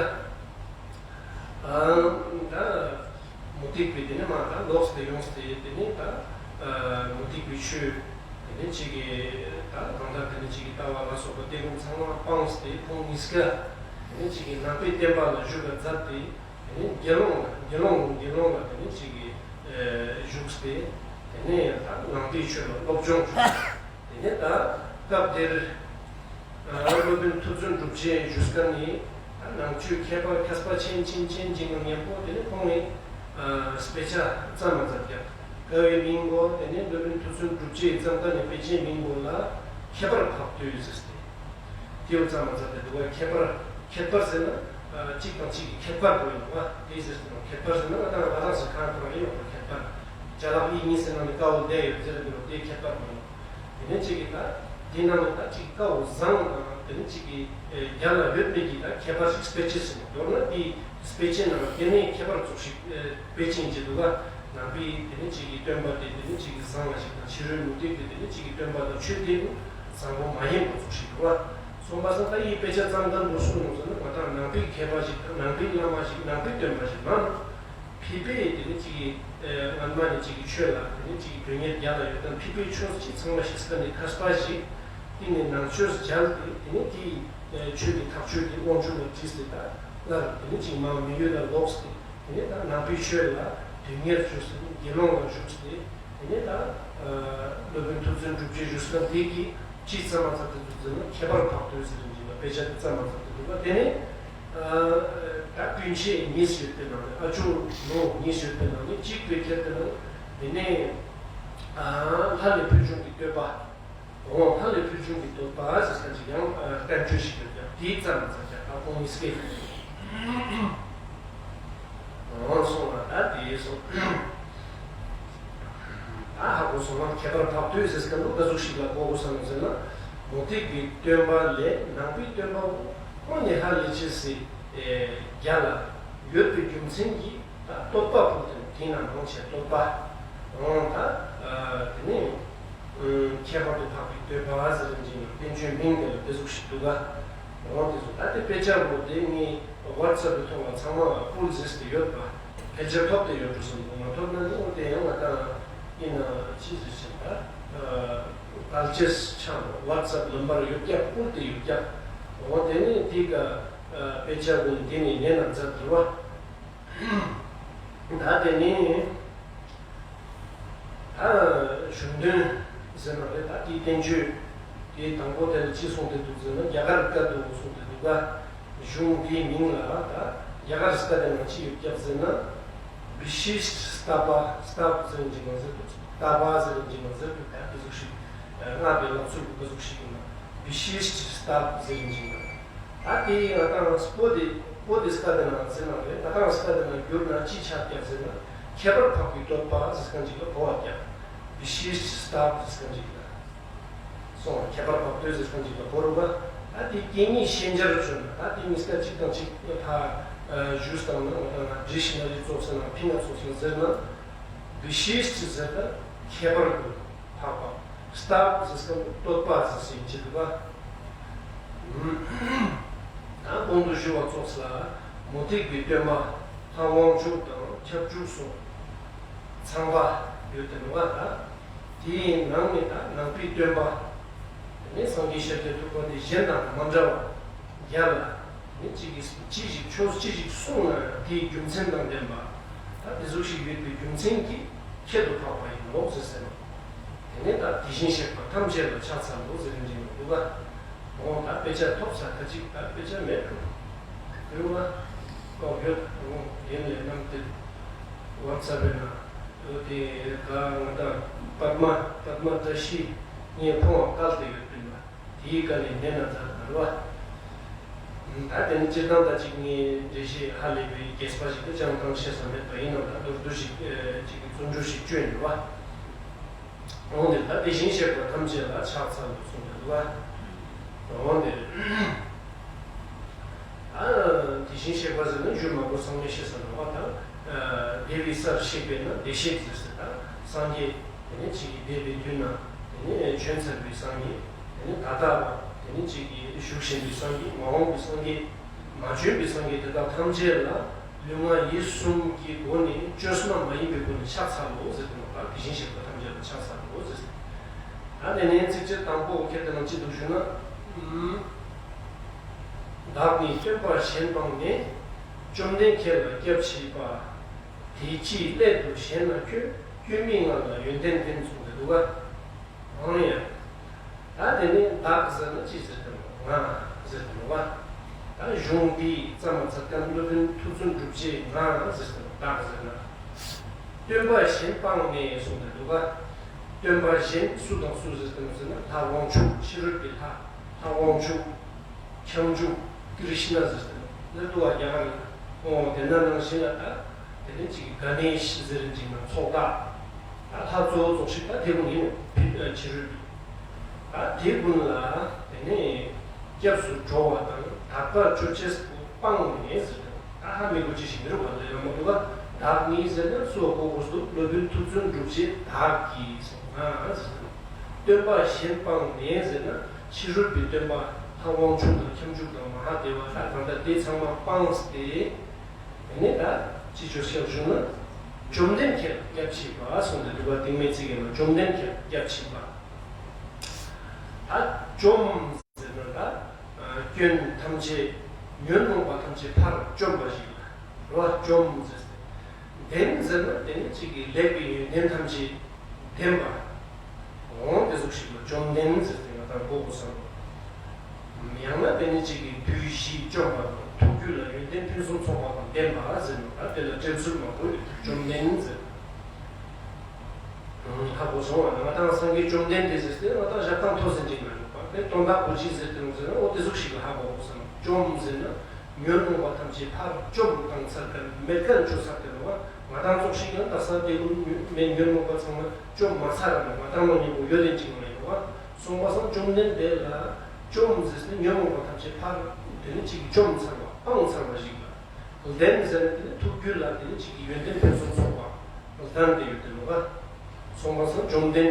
ད་མུ་སྟེགས་པའི་དེ་ནས་མ་ད་ལོག་སྟེ་ཡོངས་ཏེ་དེ་ནས་ད་མུ་སྟེགས་པའི་ཆོས་དེ་ནས་ཅིག་གི་ད་གང་ལྟར་དེ་ནས་ཅིག་གི་ལྟ་བ་ལ་སོགས་པ་དེ་ཀུན་ཚང་མ་སྤངས་ཏེ་ཁོང་གཉིས་ཀ་དེ་ནས་ཅིག་གི་ནང་པའི་བསྟན་པ་ལ་བཞུགས་པར་མཛད་དེ་དེ་ནས་དགེ་སློང་ལ་དགེ་སློང་དགེ་སློང་ལ་དེ་ནས་ཅིག་གི་བཞུགས་ཏེ་དེ་ནས་ད་ནང་པའི་ཆོས་ལ་སློབ་སྦྱོང་བྱུང་། དེ་ནས་ད་སྐབས་དེར་སློབ་དཔོན་མཐར་ཐུག་སྒྲུབ་ཆེན་བཞུགས་སྐབས་ནི་ད་ནང་ཆོས་མཁས་པ་མཁས་པ་ཆེན་ཆེན་ཆེན་ཅིག་ནང་མཉམ་པོ་དེ་ནས་ཁོང་ནི་དཔེ་ཆ་བརྩམས་མ་མཛད་ཀྱང་དཔེ་བའི་མིང་གོ་དེ་ནས་སློབ་དཔོན་མཐར་ཐུག་སྒྲུབ་ཆེན་བརྩམས་ཀ་ནས་དཔེ་ཆའི་མིང་གོ་ལ་ཁྱད་པར་འཕགས་བསྟོད་ཟེར་ཏེ། དེའུ་ཙམ་མ་ཚད་དེ་འདུག་བ་ཁྱད་པར་ཁྱད་པར་ཟེར་ན། གཅིག་དང་གཅིག་གི་ཁྱད་པར་དགོས་ཡོད་བ་དེ་ཟེར་ཏེ་ཁྱད་པར་ཟེར་ན་ང་དང་ང་རང་ཟེར་གང་དུ་རང་ཡོད་པ་ཁྱད་པར། ཅ་ལག་ཡིད་གཉིས་ཟེར་ན་ནི་ཀ་བོ་བསྡད་ཡོད་ཟེར་དེ་ལོ་དེའི་ཁྱད་པར་དགོས་ཡོད། དེ་ནས་གཅིག་གི་ད་དེ་ནང་ནས་ད་གཅིག་ཀ་བོ་བཟང་དང་དེ་ནས་གཅིག་གི་རྒྱ་ལ་ཡོད་པའི་གི་ད་ཁྱད་པར་ཞིག་དཔེ་ཅན་ཟེར་ན་མདོར་ན་དེ་དཔེ་ཅན་ནང་དེ་ནས་ཁྱད་པར་ཚུགས་ཤིག་དཔེ་ཅན་གྱི་འདུག་ག་ནང་པའི་དེ་ནས་གཅིག་གི་སྟོན་པ་དེ་དེ་ནས་གཅིག་གི་བཟང་བ་ཞིག་དང་ཕྱི་རོལ་མུ་སྟེགས་དེ་དེ་ནས་གཅིག་གི་སྟོན་པ་དང་ཆོས་དེ་ནི་བཟང་པོ་མ་ཡིན་པ་ཚུགས་ཤིག་འདུག་ག་སོང་པ་སང་ད་ཡིས་དཔེ་ཆ་བརྩམས་ད་འདུག་སོང་ནོ་ཟེར་ན་ང་དང་ནང་པའི་མཁས་པ་ཞིག་དང་ནང་པའི་བླ་མ་ཞིག་ནང་པའི་སྟོན་པ་ཞིག་མང་། ཕལ་པའི་དེ་ནི་གཅིག་གི་སྔན་མ་ནས་གཅིག་གི་ཆོས་ལ་དེ་ནི་གཅིག་གི་དོན་གཉེར་རྒྱ་ལ་ཡོད་དམ་ཕལ་པའི་ཆོས་ཀྱི་ཚང་མ་ཞིག་ས་ནས་མཁས་པ་ཞིག་དེ་ནི་ནང་ཆོས་སྦྱར་ཏེ་དེ་ནི་དེའི་ཆོས་ཀྱི་ཐག་ཆོད་དེ་དབང་ཕྱུག་ལ་བྲིས་ཏེ་ད་སླར་དེ་ནི་གཅིག་མང་མི་ཡུལ་ལ་ལོག་སྟེ་དེ་ནི་ད་ནང་པའི་ཆོས་ལ་དོན་གཉེར་བྱུང་སྟེ་དགེ་སློང་ལ་བཞུགས་ཏེ། དེ་ནས་ད་སློབ་དཔོན་ཐུབ་བསྟན་གྲུབ་རྗེ་བཞུགས་སྐབས་དེ་གི་ཅི་བརྩམས་མ་ཚར་དེ་འདུག་ཟེར་ན་ཁྱད་པར་འཕགས་བསྟོད་ཟེར་གྱི་ཡོད་པ་དཔེ་ཆ་དེ་བརྩམས་མ་ཚར་དེ་འདུག་པ་དེ་ནས་ད་སྤུན་མཆེད་གཉིས་ཡོད་པའི་ནང་ནས་ཨ་ཅོ་ནོ་གཉིས་ཡོད་པའི་ནང་ནས་གཅིག་པའི་ཁྱེར་དེ་ནང་དེ་ནས་ལྷ་ལས་ཕུལ་བྱུང་གི་བསྟོད་པ། འོ་ལྷ་ལས་ཕུལ་བྱུང་གི་བསྟོད་པ་ཟེར་ས་ཅིག་ཡང་བསྟན་བཅོས་ཤིག་ཡོད་ཀྱང་དེའི་ཙམ་ཙམ་ཀྱང་ད་ཁོང་གཉིས་ཀས། འོ་སོང་ལ་ད་དེའི་སོང་། ད་ཧ་གོ་སོང་ན་ཁྱད་པར་འཕགས་བསྟོད་ཟེར་ས་ཀ་འདུག་ག་ཟུག་ཞིག་ལ་གོ་དགོས་ས་ནོ་ཟེར་ན་མུ་སྟེགས་པའི་སྟོན་པ་ལས་ནང་པའི་སྟོན་པ་བོ་ཁོང་ནི་ཧ་ལས་ཅི་སི་རྒྱ་ལ་ཡོད་པའི་རྒྱུ་མཚན་གྱིས། ད་བསྟོད་པ་ཕུལ་ཏེ་དེའི་ནང་ལོངས་ཆེ་བསྟོད་པ། འོང་ད། དེ་ནས་ཁྱད་པར་དུ་འཕགས་པའི་བསྟོད་པ་ཟེར་རིན་ཅིག་ནང་བསྟན་བཅོས་མིང་དེ་ལ་དེ་ཟུག་ཞིག་འདུག་ག་འོང་དེ་ཟུག་ད་དེ་དཔེ་ཆ་འོ་དེ་ངའི་ཝ་ཊི་སེབ་གི་ཐོག་ལ་ཚང་མ་ལ་ཕུལ་ཟེར་ཏེ་ཡོད་པ། ཕལ་ཆེར་ཐོབ་སྟེ་ཡོད་འགྲོ་སོང་འདུག་མ་ཐོབ་ན་ནི་འོ་དེ་ཡང་ང་ད་ཡིན་ན་ཅི་ཟེར་ཆེན་ད། གལ་ཆེས་ཆང་ཝ་ཊི་སེབ་ལམ་བར་ཡོད་ཀྱག་ཕུལ་ཏེ་ཡོད་ཀྱག་འོ་དེ་ནི་དེ་ག་དཔེ་ཆ་ཀུན་དེ་ནི་ལེན་ན་མཛད་དེ་བ། ད་དེ་ནི། ད་གཞུང་དོན་ཟེར་ན་རེད་ད་དེའི་བསྟན་བཅོས་དེའི་དང་པོ་དེ་ལ་ཅི་གསུངས་ཏེ་འདུག་ཟེར་ན་རྒྱ་གར་སྐད་དུ་གསུངས་ཏེ་འདུག་ག་གཞུང་དེའི་མིང་ལ་ད་རྒྱ་གར་སྐད་དེ་ནང་ཅི་ཡོད་ཀྱག་ཟེར་ན། བི་ཤིཤྚ་སྟ་པ་སྟ་པ་ཟེར་གྱི་མ་ཟེར་སྟ་པ་ཟེར་གྱི་མ་ཟེར་དུ་ད་དེ་ཟུག་ཞིག་སྔགས་པའི་ལག་ཚུལ་གོ་ག་ཟུག་ཞིག་ཡིན་ན་བི་ཤིཤྚ་སྟ་པ་ཟེར་གྱི་མ། ད་དེ་ང་དང་པོ་དེ་པོ་དེ་སྐད་དེ་ནང་ཟེར་ན་རེད་ད་གང་སྐད་དེ་ནང་བསྒྱུར་ན་ཅི་ཆགས་ཀྱག་ཟེར་ན་ཁྱད་པར་འཕགས་པའི་བསྟོད་པ་ཟེར་མཁན་ཅིག་ལ་གོ་བ་ཀྱག་བི་ཤིཤྚ་སྟ་པ་ཟེར་མཁན་ཅིག་ལ་སོང་ཁྱད་པར་འཕགས་བསྟོད་ཟེར་མཁན་ཅིག་ལ་གོ་རུ་བ་ད་དེ་སྐད་གཉིས་ཤན་སྦྱར་བྱུང་ན་ད་དེ་གཉིས་ཀ་གཅིག་དང་གཅིག་ཕ་ཞུས་བཏང་ན་ང་དང་ང་ཌི་ཤི་ན་རི་ཙོགས་ཟེར་ན་ཕི་ན་ཙོགས་ཟེར་ན་བི་ཤིཤྚ་ཟེར་ན་ཁྱད་པར་དུ། འཕགས་པ། སྟ་པ་ཟེར་སྐབས་བསྟོད་པ་ཟེར་ཟིན་གྱི་འདུག་ག་ད་གོང་དུ་ཞུ་བ་ཙོགས་ལ་མུ་སྟེགས་པའི་སྟོན་པ་ལྷ་དབང་ཕྱུག་དང་ཁྱབ་འཇུག་སོགས་ཚང་པ་ཡོད་དེ་འདུག་ག་ད་དེའི་ནང་ནས་ད་ནང་པའི་སྟོན་པ་དེ་ནས་སངས་རྒྱས་ཤཱཀྱ་ཐུབ་པ་དེ་གཞན་དང་མ་འདྲ་བ་རྒྱ་ལ་ནི་གཅིག་གིས་ཅི་ཞིག་ཆོས་ཅི་ཞིག་གསུངས་ན་ཡང་དེའི་རྒྱུ་མཚན་དང་ལྡན་པ་ད་དེ་ཟུག་ཞིག་ཡོད་པའི་རྒྱུ་མཚན་གྱིས་ཁྱད་དུ་འཕགས་པ་ཡིན་ནོ་ཟེར་ཟེར་ནོ། དེ་ནས་ད་དེ་བཞིན་གཤེགས་པ་ཐམས་ཅད་ལ་ཕྱག་འཚལ་ལོ་ཟེར་མཁན་ཅིག་ཡོང་འདུག་ག་འོ་ད་དཔེ་ཆ་ཐོབ་ས་ཁ་ཅིག་ད་དཔེ་ཆ་མེད་འགྲོ། དེ་རུ་ང་ཀོ་ཡོད་འོ་ཡིན་ལས་རྣམས་དེ་ཝ་ཚ་པའི་ནང་དེ་ག་ང་ད་པདྨ་པདྨ་བཀྲ་ཤིས་ངས་ཕོང་བ་བཀལ་ཏེ་ཡོད་པིན་པ། དེའི་བཀའ་ལས་ནད་ན་ཚ་དར་བ། ད་དེ་ནི་སྤྱིར་བཏང་ད་ཅིག་ངའི་འགྲེལ་བཤད་ཧ་ལས་པའི་རྒྱས་པ་ཞིག་ཏུ་ཅང་གང་བཤད་ས་མེད་པ་ཡིན་ནམ་ད་མདོར་བསྡུས་ཤིག་ཅིག་གི་བརྩོན་འགྲུས་ཤིག་བསྐྱོན་ཡོད་བ། འོན་ཏེ་ད་དེ་བཞིན་གཤེགས་པ་ཐམས་ཅད་ལ་ཕྱག་འཚལ་ལོ་གསུངས་ཡོད་བ། འོན་ཏེ། ཨ། དེ་བཞིན་གཤེགས་པ་ཟེར་ན་ཞུ་མ་དགོས་ཚང་མས་ཤེས་ས་རེད་བ་དང་། བདེ་བའི་སར་གཤེགས་པས་ན་བདེ་གཤེགས་ཟེར་ཟེར་ད་སངས་རྒྱས་དེ་ནས་ཅིག་གིས་བསྡད་པའི་དུས་ན་དེ་ནས་བྱོན་ཚར་བའི་སངས་རྒྱས་དེ་ནས་ད་ལྟ་བ་དེ་ནས་ཅིག་གིས་བཞུགས་བཞིན་པའི་སངས་རྒྱས་མ་འོངས་པའི་སངས་རྒྱས་མ་བྱོན་པའི་སངས་རྒྱས་དེ་དག་ཐམས་ཅད་ལ་ལུས་ངག་ཡིད་གསུམ་གྱི་སྒོ་ནས་བཅོས་མ་མ་ཡིན་པའི་སྒོ་ནས་ཕྱག་འཚལ་ལོ་ཟེར་དུས་ད་དེ་བཞིན་གཤེགས་པ་ཐམས་ཅད་ལ་ཕྱག་འཚལ་ལོ་ཟེར། ད་དེ་ནས་ཚིགས་བཅད་དང་པོ་ཁྱེད་དེ་ནང་ཅི་འདུག་ཞུ་ན། བདག་ནི་སྟོན་པ་གཞན་སྤངས་ནས། བཅོམ་ལྡན་ཁྱེད་ལ་སྐྱབས་མཆི་བ། དེ་ཅིའི་སླད་དུ་གཞན་ལ་སྐྱོན། སྐྱོན་མི་མངའ་ལ་ཡོན་ཏན་ལྡན་གསུངས་ཏེ་འདུག་ག་འོང་ཡ། ད་དེ་ནས་བདག་ཟེར་ན་ཅི་ཟེར་དེ་མོ་ང་ཟེར་དེ་མོ་བ། ད་གཞུང་འདི་ཙམ་མ་ཚད་ཀྱང་སློབ་དཔོན་ཐུགས་བརྩོན་འགྲུབ་ཆེན་ང་ཟེར་དེ་མོ་བདག་ཟེར་ན། སྟོན་པ་གཞན་སྤངས་ནས་གསུངས་ཏེ་འདུག་ག་སྟོན་པ་གཞན་སུ་དང་སུ་ཟེར་དེ་མོ་ཟེར་ན་ལྷ་དབང་ཕྱུག་ཕྱི་རོལ་གྱི་ལྷ། ལྷ་དབང་ཕྱུག་ཁྱབ་འཇུག་ཀྲི་ཤི་ན་ཟེར་ཏེ་ལ་དུ་བ་རྒྱ་གར་ལ་འོང་དེ་ན་ནང་བཞིན་ལ་ད་དེ་ནས་ཅིག་ག་ནས་ཤི་ཟེར་ཅིག་ན་ཚོགས་བདག་ད་ལྷ་གཙོ་བོ་ཚོགས་ཤིག་ད་དེ་ཀུན་ཡིན་ཕི་ཕྱི་རོལ་དུ་ད་དེ་ཀུན་ལ་དེ་ནས་སྐྱབས་སུ་འགྲོ་བ་དང་དག་པར་སྤྱོད་ཅེས་པོ་སྤངས་ནས་ཟེར་ཏེ་ད་ཧ་མི་གོ་ཅི་ཞིག་མི་རུང་བ་ལས་ཡོང་མ་འདུག་ག་བདག་ནི་ཟེར་ན་སུ་གོ་གོ་སུ་སློབ་དཔོན་ཐུགས་བརྩོན་འགྲུབ་ཅེས་བདག་གིས་སོང་ང་ཟེར་ཏེ། སྟོན་པ་གཞན་སྤངས་ནས་ཟེར་ན་ཕྱི་རོལ་པའི་སྟོན་པ་ལྷ་དབང་ཕྱུག་དང་ཁྱབ་འཇུག་དང་མ་ཧཱ་དེ་བ་ལྷ་གང་འདྲ་དེ་ཚང་མ་སྤངས་ཏེ། དེ་ནས་ད་ཅི་བྱོས་ཤག་ཞུ་ན། བཅོམ་ལྡན་ཁྱེད་སྐྱབས་མཆི་བ་གསུངས་ཏེ་འདུག་པ་སྟིང་མའི་ཚིག་ཡིན་ན་བཅོམ་ལྡན་ཁྱེད་སྐྱབས་མཆི་བ། ད་བཅོམ་ཟེར་ན་ད་སྐྱོན་ཐམས་ཅད་ཉོན་མོངས་པ་ཐམས་ཅད་ཕར་བཅོམ་པ་ཞིག་ལ་རོ་བཅོམ་ཟེར་ཏེ། ལྡན་ཟེར་ན་དེ་ནི་གཅིག་གི་ལེགས་པའི་ཡོན་ཏན་ཐམས་ཅད་ལྡན་པ། འོང་དེ་ཟུག་ཞིག་ལ་བཅོམ་ལྡན་ཟེར་ཏེ་ང་དང་གོ་དགོས་བསམ། ཡང་ན་དེ་ནི་གཅིག་གི་བདུད་བཞི་བཅོམ་པ་དང་ཐུགས་རྒྱུད་ལ་ཡོན་ཏན་ཕུན་སུམ་ཚོགས་པ་དང་ལྡན་པ་ཟེར་ནོ་ད་དེ་ལ་འགྲེལ་ཚུལ་མང་པོ་ཡོད་དེ་བཅོམ་ལྡན་ཟེར། ཧ་གོ་སོང་བ་ན་ང་དང་སངས་རྒྱས་བཅོམ་ལྡན་འདས་ཟེར་ཏེ་ང་དང་ཞབས་ཐང་མཐོ་ཟིན་ཅིག་མ་ཡོང་བ་དེ་དོན་དག་གོ་ཅི་ཟེར་ཏེ་ནོ་ཟེར་ན་འོ་དེ་ཟུག་ཞིག་ལ་ཧ་གོ་དགོས་བསམ། བཅོམ་ཟེར་ན། ཉོན་མོངས་པ་ཐམས་ཅད་ཕར་བཅོམ་བཏང་ཚར་ཏེ་མེད་མཁན་བཅོ་ཚར་ཏེ་ནོ། ང་དང་ཙོགས་ཤིག་ཡང་དག་ས་དེ་ཀུན་མེད་ཉོན་མོངས་པ་ཚང་མ་བཅོམ་མ་ཚར་ར་ནོ་ང་དང་ལོ་ཉིན་མོ་ཡོད་དེ་ཅིག་མ་ཡོང་བ། སོང་པ་སང་བཅོམ་ལྡན་འདས་ལ་བཅོམ་ཟེར་ཏེ་ཉོན་མོངས་པ་ཐམས་ཅད་ཕར་དེ་ནི་ཅིག་བཅོམ་ཚར་བ་སྤངས་ཚར་བ་ཞིག་ལ། ལྡན་ཟེར་ན་དེ་ནི་ཐུགས་རྒྱུད་ལ་དེ་ནི་ཅིག་གི་ཡོན་ཏན་ཕུན་སུམ་ཚོགས་པ་ལྡན་ཏེ་ཡོད་དེ་ནོ་ག་སོང་པ་སང་བཅོམ་ལྡན་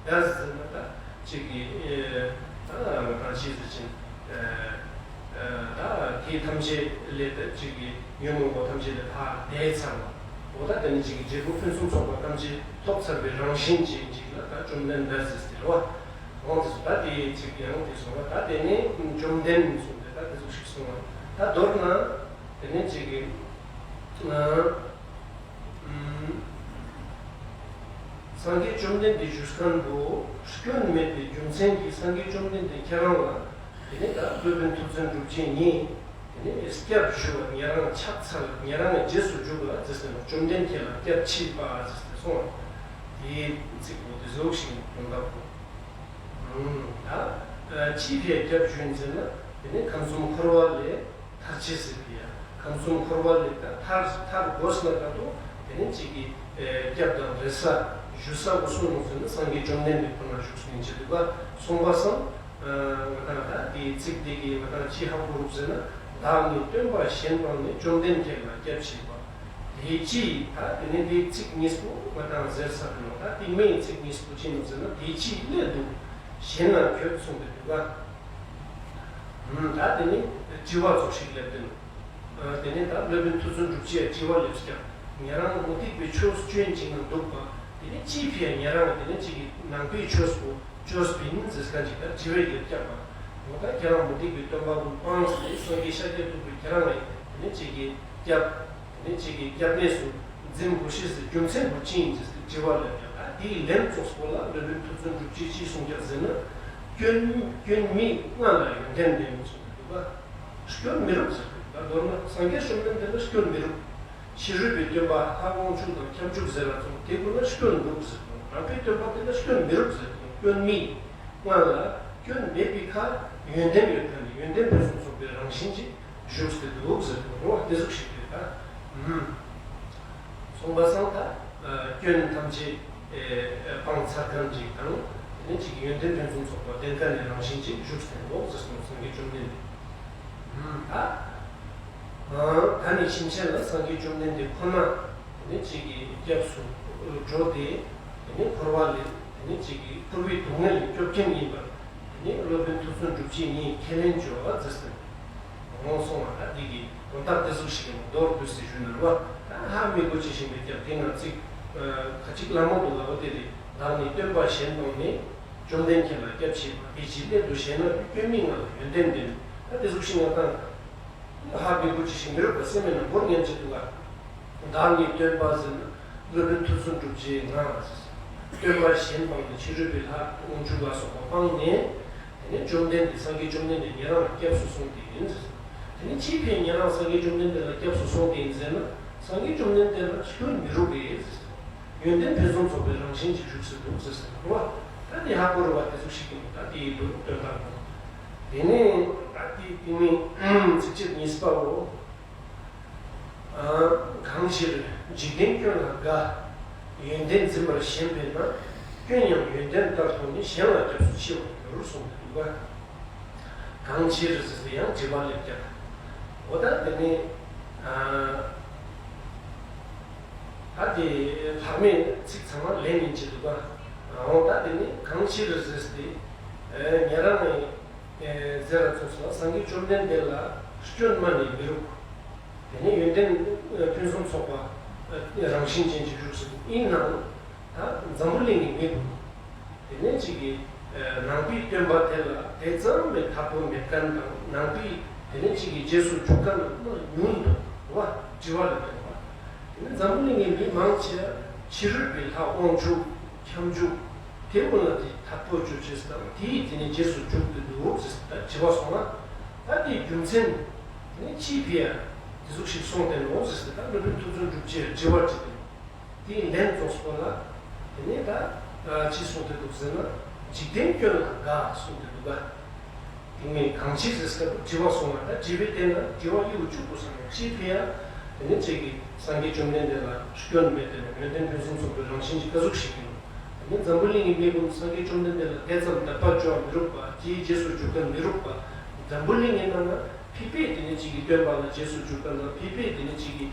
ཟེར། ཟེར་ན་ད་ཅིག་གི་ཨེ་ད་ང་དང་ཅི་ཟེར་ཅིན་ཨེ་ད་དེ་ཐམས་ཅད་ལས་ད་ཅིག་གི་ཉོན་མོངས་པ་ཐམས་ཅད་ལས་ཐར་བསྡད་ཚར་བ། འོ་ད་དེ་ནི་ཅིག་གི་འབྲས་བུ་ཕུན་སུམ་ཚོགས་པ་ཐམས་ཅད་ཐོབ་ཚར་བའི་རང་བཞིན་ཅན་ཅིག་ལ་ད་བཅོམ་ལྡན་འདས་ཟེར་ཟེར་བ། འོང་དེ་སོང་ད་དེ་ཅིག་ཡང་དེ་སོང་བ་ད་དེ་ནི་བཅོམ་ལྡན་གསུངས་ཏེ་ད་དེ་ཟུག་ཞིག་གསུངས་བ་ད་མདོར་ན་དེ་ནི་ཅིག་གི་ཨ། སངས་རྒྱས་བཅོམ་ལྡན་འདས་བཞུགས་སྟངས་པོ་སྐྱོན་མེད་པའི་རྒྱུ་མཚན་གྱིས་སངས་རྒྱས་བཅོམ་ལྡན་འདས་ཁྱེད་རང་ལ་དེ་ནས་ད་སློབ་དཔོན་ཐུགས་བརྩོན་འགྲུབ་ཆེན་ཉིད་དེ་ནས་སྐྱབས་ཞུ་བར་ཉེ་རང་ཕྱག་འཚལ་ཉེ་རང་ངི་རྗེས་སུ་འཇུག་པ་ཟེར་ཏེ་བཅོམ་ལྡན་ཁྱེད་ལ་སྐྱབས་མཆི་བ་ཟེར་ཏེ་སོང་བ། དེའི་ཚིག་པོ་དེ་ཟུག་ཞིག་དོན་དག་པོ། ད་ཅི་ཕིའི་སྐྱབས་ཞུ་ཡིན་ཟེར་ན་དེ་ནས་ཁམས་གསུམ་འཁོར་བ་ལས། ཐར་ཅེས་ཟེར་གི་ཡ། ཁམས་གསུམ་འཁོར་བ་ལས་ད་ཐར་ཐར་དགོས་ན་ད་དུང་དེ་ནས་ཅིག་གི་སྐྱབས་དང་རེ་ས་ཞུ་ས་དགོས་སོང་ནོ་ཟེར་ན་སངས་རྒྱས་བཅོམ་ལྡན་འདས་ཁོ་ན་བཞུགས་སུ་ཡིན་ཅི་འདུག་ག་སོང་པ་སང་ང་དང་ད་དེའི་ཚིག་དེ་གིས་ང་དང་ཅི་ཧ་གོ་རུབ་ཟེར་ན་བདག་ནི་སྟོན་པ་གཞན་སྤངས་ནས་བཅོམ་ལྡན་ཁྱེད་ལ་སྐྱབས་མཆི་བ། དེ་ཅི་ད་དེ་ནས་དེའི་ཚིག་གཉིས་པོ་ང་དང་ཟེར་ས་དེ་ནོ་ད་དེ་མིའི་ཚིག་གཉིས་པོ་ཅི་ནོ་ཟེར་ན་དེ་ཅིའི་སླད་དུ་གཞན་ལ་ཁྱོད་གསུངས་ཏེ་འདུག་ག་ད་དེ་ནི་དྲི་བ་ཙོགས་ཤིག་སླེབས་ཏེ་ནོ། དེ་ནས་ད་སློབ་དཔོན་ཐུགས་བརྩོན་འགྲུབ་ཆེན་དྲི་བ་སླེབས་ཀྱང་ཉེ་རང་མུ་སྟེགས་པའི་ཆོས་སུ་སྐྱོན་ཅིག་ན་འདུག་པ། དེ་ནས་ཅིའི་ཕིའི་ཉེ་རང་དེ་ནས་ཅིག་གི་ནང་པའི་ཆོས་སུ་ཆོས་པིན་ཟེར་ཁན་ཅིག་ད་དྲི་བའི་ཡོད་ཀྱང་པ། འོ་ད་ཁྱེད་རང་མུ་སྟེགས་པའི་སྟོན་པ་ཀུན་སྤངས་ཏེ་སངས་རྒྱས་ཤཱཀྱ་ཐུབ་པའི་ཁྱེད་རང་ལས་དེ་ནས་ཅིག་གི་སྐྱབས་དེ་ནས་ཅིག་གི་སྐྱབས་གནས་སུ་འཛིན་དགོས་ཤེས་སུ་རྒྱུ་མཚན་པོ་ཅི་ཡིན་ཟེར་ཏེ་དྲི་བ་སླེབས་ཀྱང་ད་ དེའི་ལན་རྫོགས་པོ་ལ་སློབ་དཔོན་མཐོ་བཙུན་གྲུབ་རྗེས་ཅི་གསུངས་ཀྱང་ཟེར་ན། སྐྱོན་སྐྱོན་མེད་ལྔ་ལ་ཡོན་ཏན་ལྡན་གསུངས་ཏེ་འདུག་ག་སྐྱོན་མི་རུང་ཟེར་ཏེ་འདུག་ག་མདོར་ན་སངས་རྒྱས་བཅོམ་ལྡན་འདས་ལ་སྐྱོན་མི་རུང་། ཕྱི་རོལ་པའི་སྟོན་པ་ལྷ་དབང་ཕྱུག་དང་ཁྱབ་འཇུག་ཟེར་བ་ཚོ་དེ་ཀུན་ལ་སྐྱོན་འདུག་ཟེར་དང་། རང་གི་སྟོན་པ་དེ་ལ་སྐྱོན་མི་རུང་ཟེར་དང་། སྐྱོན་མེད་ལྔ་ལ་སྐྱོན་མེད་པའི་ཁ་ཡོན་ཏན་ཡོད་ཁ་ནི་ཡོན་ཏན་ཕུན་སུམ་ཚོགས་པའི་རང་བཞིན་གྱིས་བཞུགས་ཏེ་འདུག་ཟེར་དང་། རོ་བ་དེ་ཟུག་ཞིག་རེད་ད། གསུངས་པ་སང་ད། སྐྱོན་ཐམས་ཅད་སྤངས་ཚར་མཁན་ཅིག་དང་། དེ་ནས་ཅིག་ཡོན་ཏན་ཕུན་སུམ་ཚོགས་པ་ལྡན་མཁན་ནི་རང་བཞིན་ཅིག་བཞུགས་ཟེར་འོག་ཟེར་སོང་། སངས་རྒྱས་བཅོམ་ལྡན་འདས། ད། ད་ནི་ཕྱིན་ཆད་ལ་སངས་རྒྱས་བཅོམ་ལྡན་འདས་ཁོ་ན་དེ་ནས་ཅིག་གི་སྐྱབས་སུ་འགྲོ་སྟེ། དེ་ནས་འཁོར་བ་ལས་དེ་ནས་ཅིག་གི་འཁོར་བའི་སྡུག་བསྔལ་ལས་སྐྱོབ་མཁན་ཡིན་པར། དེ་ནས་སློབ་དཔོན་མཐོ་བཙུན་གྲུབ་རྗེ་ཉིད་ཁས་ལེན་བྱོས་ཟེར་ཟེར། འོང་སོང་བ་ད་འདི་གི་དོན་དག་དེ་ཟུག་ཞིག་ཡིན་མདོར་བསྡུས་སེ་ཞུས་ན་རེད་བ། ད་ཧ་མི་གོ་ཅི་ཞིག་མེད་ཀྱང་དེ་ན་ཚིག་ཁ་ཅིག་ལ་མོ་འདུག་ལ་བ་དེ་རེད། བདག་ནི་སྟོན་པ་གཞན་སྤངས་ནས། བཅོམ་ལྡན་ཁྱེད་ལ་སྐྱབས་མཆི་བ། དེ་ཅིའི་སླད་དུ་ཞེ་ན། སྐྱོན་མེད་ལྔ་ལ་ཡོན་ཏན་ལྡན། ད་དེ་ཟུག་ཞིག་ང་དང་ཧ་མི་གོ་ཅི་ཞིག་མི་རུང་བ་སེམས་མེད་ན་འབོར་ཉན་ཅི་འདུག་ག་བདག་ནི་སྟོན་པ་ཟེར་ན་སློབ་དཔོན་མཐོ་བཙུན་གྲུབ་རྗེ་ང་ཟེར། སྟོན་པ་གཞན་སྤངས་ནས་ཕྱི་རོལ་པའི་ལྷ་དབང་ཕྱུག་ལ་སོགས་པ་སྤངས་ནས། དེ་ནས་བཅོམ་ལྡན་འདས་སངས་རྒྱས་བཅོམ་ལྡན་འདས་ཉེ་རང་ལ་སྐྱབས་སུ་སོང་སྟེ་ཡིན་ཟེར། དེ་ནས་ཅིའི་ཕིའི་ཉེ་རང་སངས་རྒྱས་བཅོམ་ལྡན་འདས་ལ་སྐྱབས་སུ་སོང་སྟེ་ཡིན་ཟེར་ན། སངས་རྒྱས་བཅོམ་ལྡན་འདས་ལ་སྐྱོན་མི་རུང་བས་ཟེར། ཡོན་ཏན་ཕུན་སུམ་ཚོགས་པའི་རང་བཞིན་གྱིས་བཞུགས་སུ་འདུག་ཟེར་ཟེར་བ། ད་དེ་ཧ་གོ་རུ་བ་དེ་ཟུག་ཞིག་ཡིན། ད་དེ་ཡིན་དུ་དོན་དག་དང་། དེ་ནས་ད་དེ་དེ་ནས་ཚིགས་བཅད་གཉིས་པའོ། གང་ཕྱིར་འཇིག་རྟེན་སྐྱོན་ལ་དགའ། ཡོན་ཏན་འཛིན་པར་ཞེན་པས་ན། སྐྱོན་ཡང་ཡོན་ཏན་ལྟར་མཐོང་ནས། གཞན་ལ་སྐྱབས་སུ་མཆིའོ་གྱུར་གསུངས་ཏེ་འདུག་ག་གང་ཕྱིར་ཟེར་ཏེ་ཡང་དྲི་བ་སླེབས་ཀྱང་། འོ་ད་དེ་ནི། ད་དེ་ལྷག་མེད་ཚིག་ཚང་མ་ལན་ཡིན་གྱི་འདུག་ག་འོ་ད་དེ་ནི་གང་ཕྱིར་ཟེར་ཏེ། ཉེ་རང་ནས་ཟེར་ར་ཚོགས་སོ། སངས་རྒྱས་བཅོམ་ལྡན་འདས་ལ་སྐྱོན་མ་ནི་མི་རུང་། དེ་ནས་ཡོན་ཏན་ཕུན་སུམ་ཚོགས་པ་རང་བཞིན་ཅན་གྱི་བཞུགས་སུ་ཡིན་ནའང་། ད་འཛམ་བུ་གླིང་གི་མི་ཀུན། དེ་ནས་ཅིག་གིས་ནང་པའི་སྟོན་པ་དེ་ལ་དེ་ཙམ་མི་དག་པོ་མེད་མཁན་དང་། ནང་པའི་དེ་ནས་ཅིག་གིས་རྗེས་སུ་འཇུག་མཁན་མི་ཉུང་འདུག་བ། དྲི་བ་ལ་བསྟན་པ། དེ་ནས་འཛམ་བུ་གླིང་གི་མི་མང་ཆེ་ཕྱི་རོལ་པའི་ལྷ་དབང་ཕྱུག་ཁྱབ་འཇུག་དེ་ཀུན་ལ་དེ་དག་པོ་སྤྱོད་ཅེས་དང་། དེའི་དེ་ནས་རྗེས་སུ་འཇུག་ཏུ་འདུག་ཟེར་ད་དྲི་བ་སོང་ན། ད་དེའི་རྒྱུ་མཚན་དེ་ནས་ཅིའི་ཕི་ཡ་དེ་ཟུག་ཞིག་གསུངས་ཏེ་ནོ་ཟེར་ད་སློབ་དཔོན་མཐོ་བཙུན་གྲུབ་རྗེས་དྲི་བ་དྲིས་ཏེ། དེའི་ལན་རྫོགས་པ་ལ། དེ་ནས་ད་ཅི་གསུངས་ཏེ་འདུག་ཟེར་ན། འཇིག་རྟེན་སྐྱོན་ལ་དགའ་གསུངས་ཏེ་འདུག་ག་དེ་ནས་གང་ཕྱིར་ཟེར་སྐབས་དྲི་བ་གསུངས་པ་ད་དྲི་བའི་སྟེང་ན་དྲི་བ་ཡིག་བཅུ་པོ་ཟེར་ན་ཅིའི་ཕི་ཡ། དེ་ནས་ཅིག་གིས་སངས་རྒྱས་བཅོམ་ལྡན་འདས་ལ་སྐྱོན་མེད་དེ་ཡོན་ཏན་ཕུན་སུམ་ཚོགས་པའི་རང་བཞིན་གྱི་ཀ་ཟུག་ཞིག་ཡིན། དེ་ནས་འཛམ་བུ་གླིང་གི་མི་ཀུན་སངས་རྒྱས་བཅོམ་ལྡན་འདས་ལ་དེ་ཙམ་དད་པ་བཅོ་བ་མི་རུག་པ། དེའི་རྗེས་སུ་འཇུག་མཁན་མི་རུག་པ། འཛམ་བུ་གླིང་གི་ནང་ན་ཕི་ཕི་དེ་ནས་ཅིག་གིས་སྟོན་པ་ལ་རྗེས་སུ་འཇུག་མཁན་དང་། ཕི་ཕི་དེ་ནས་ཅིག་གིས་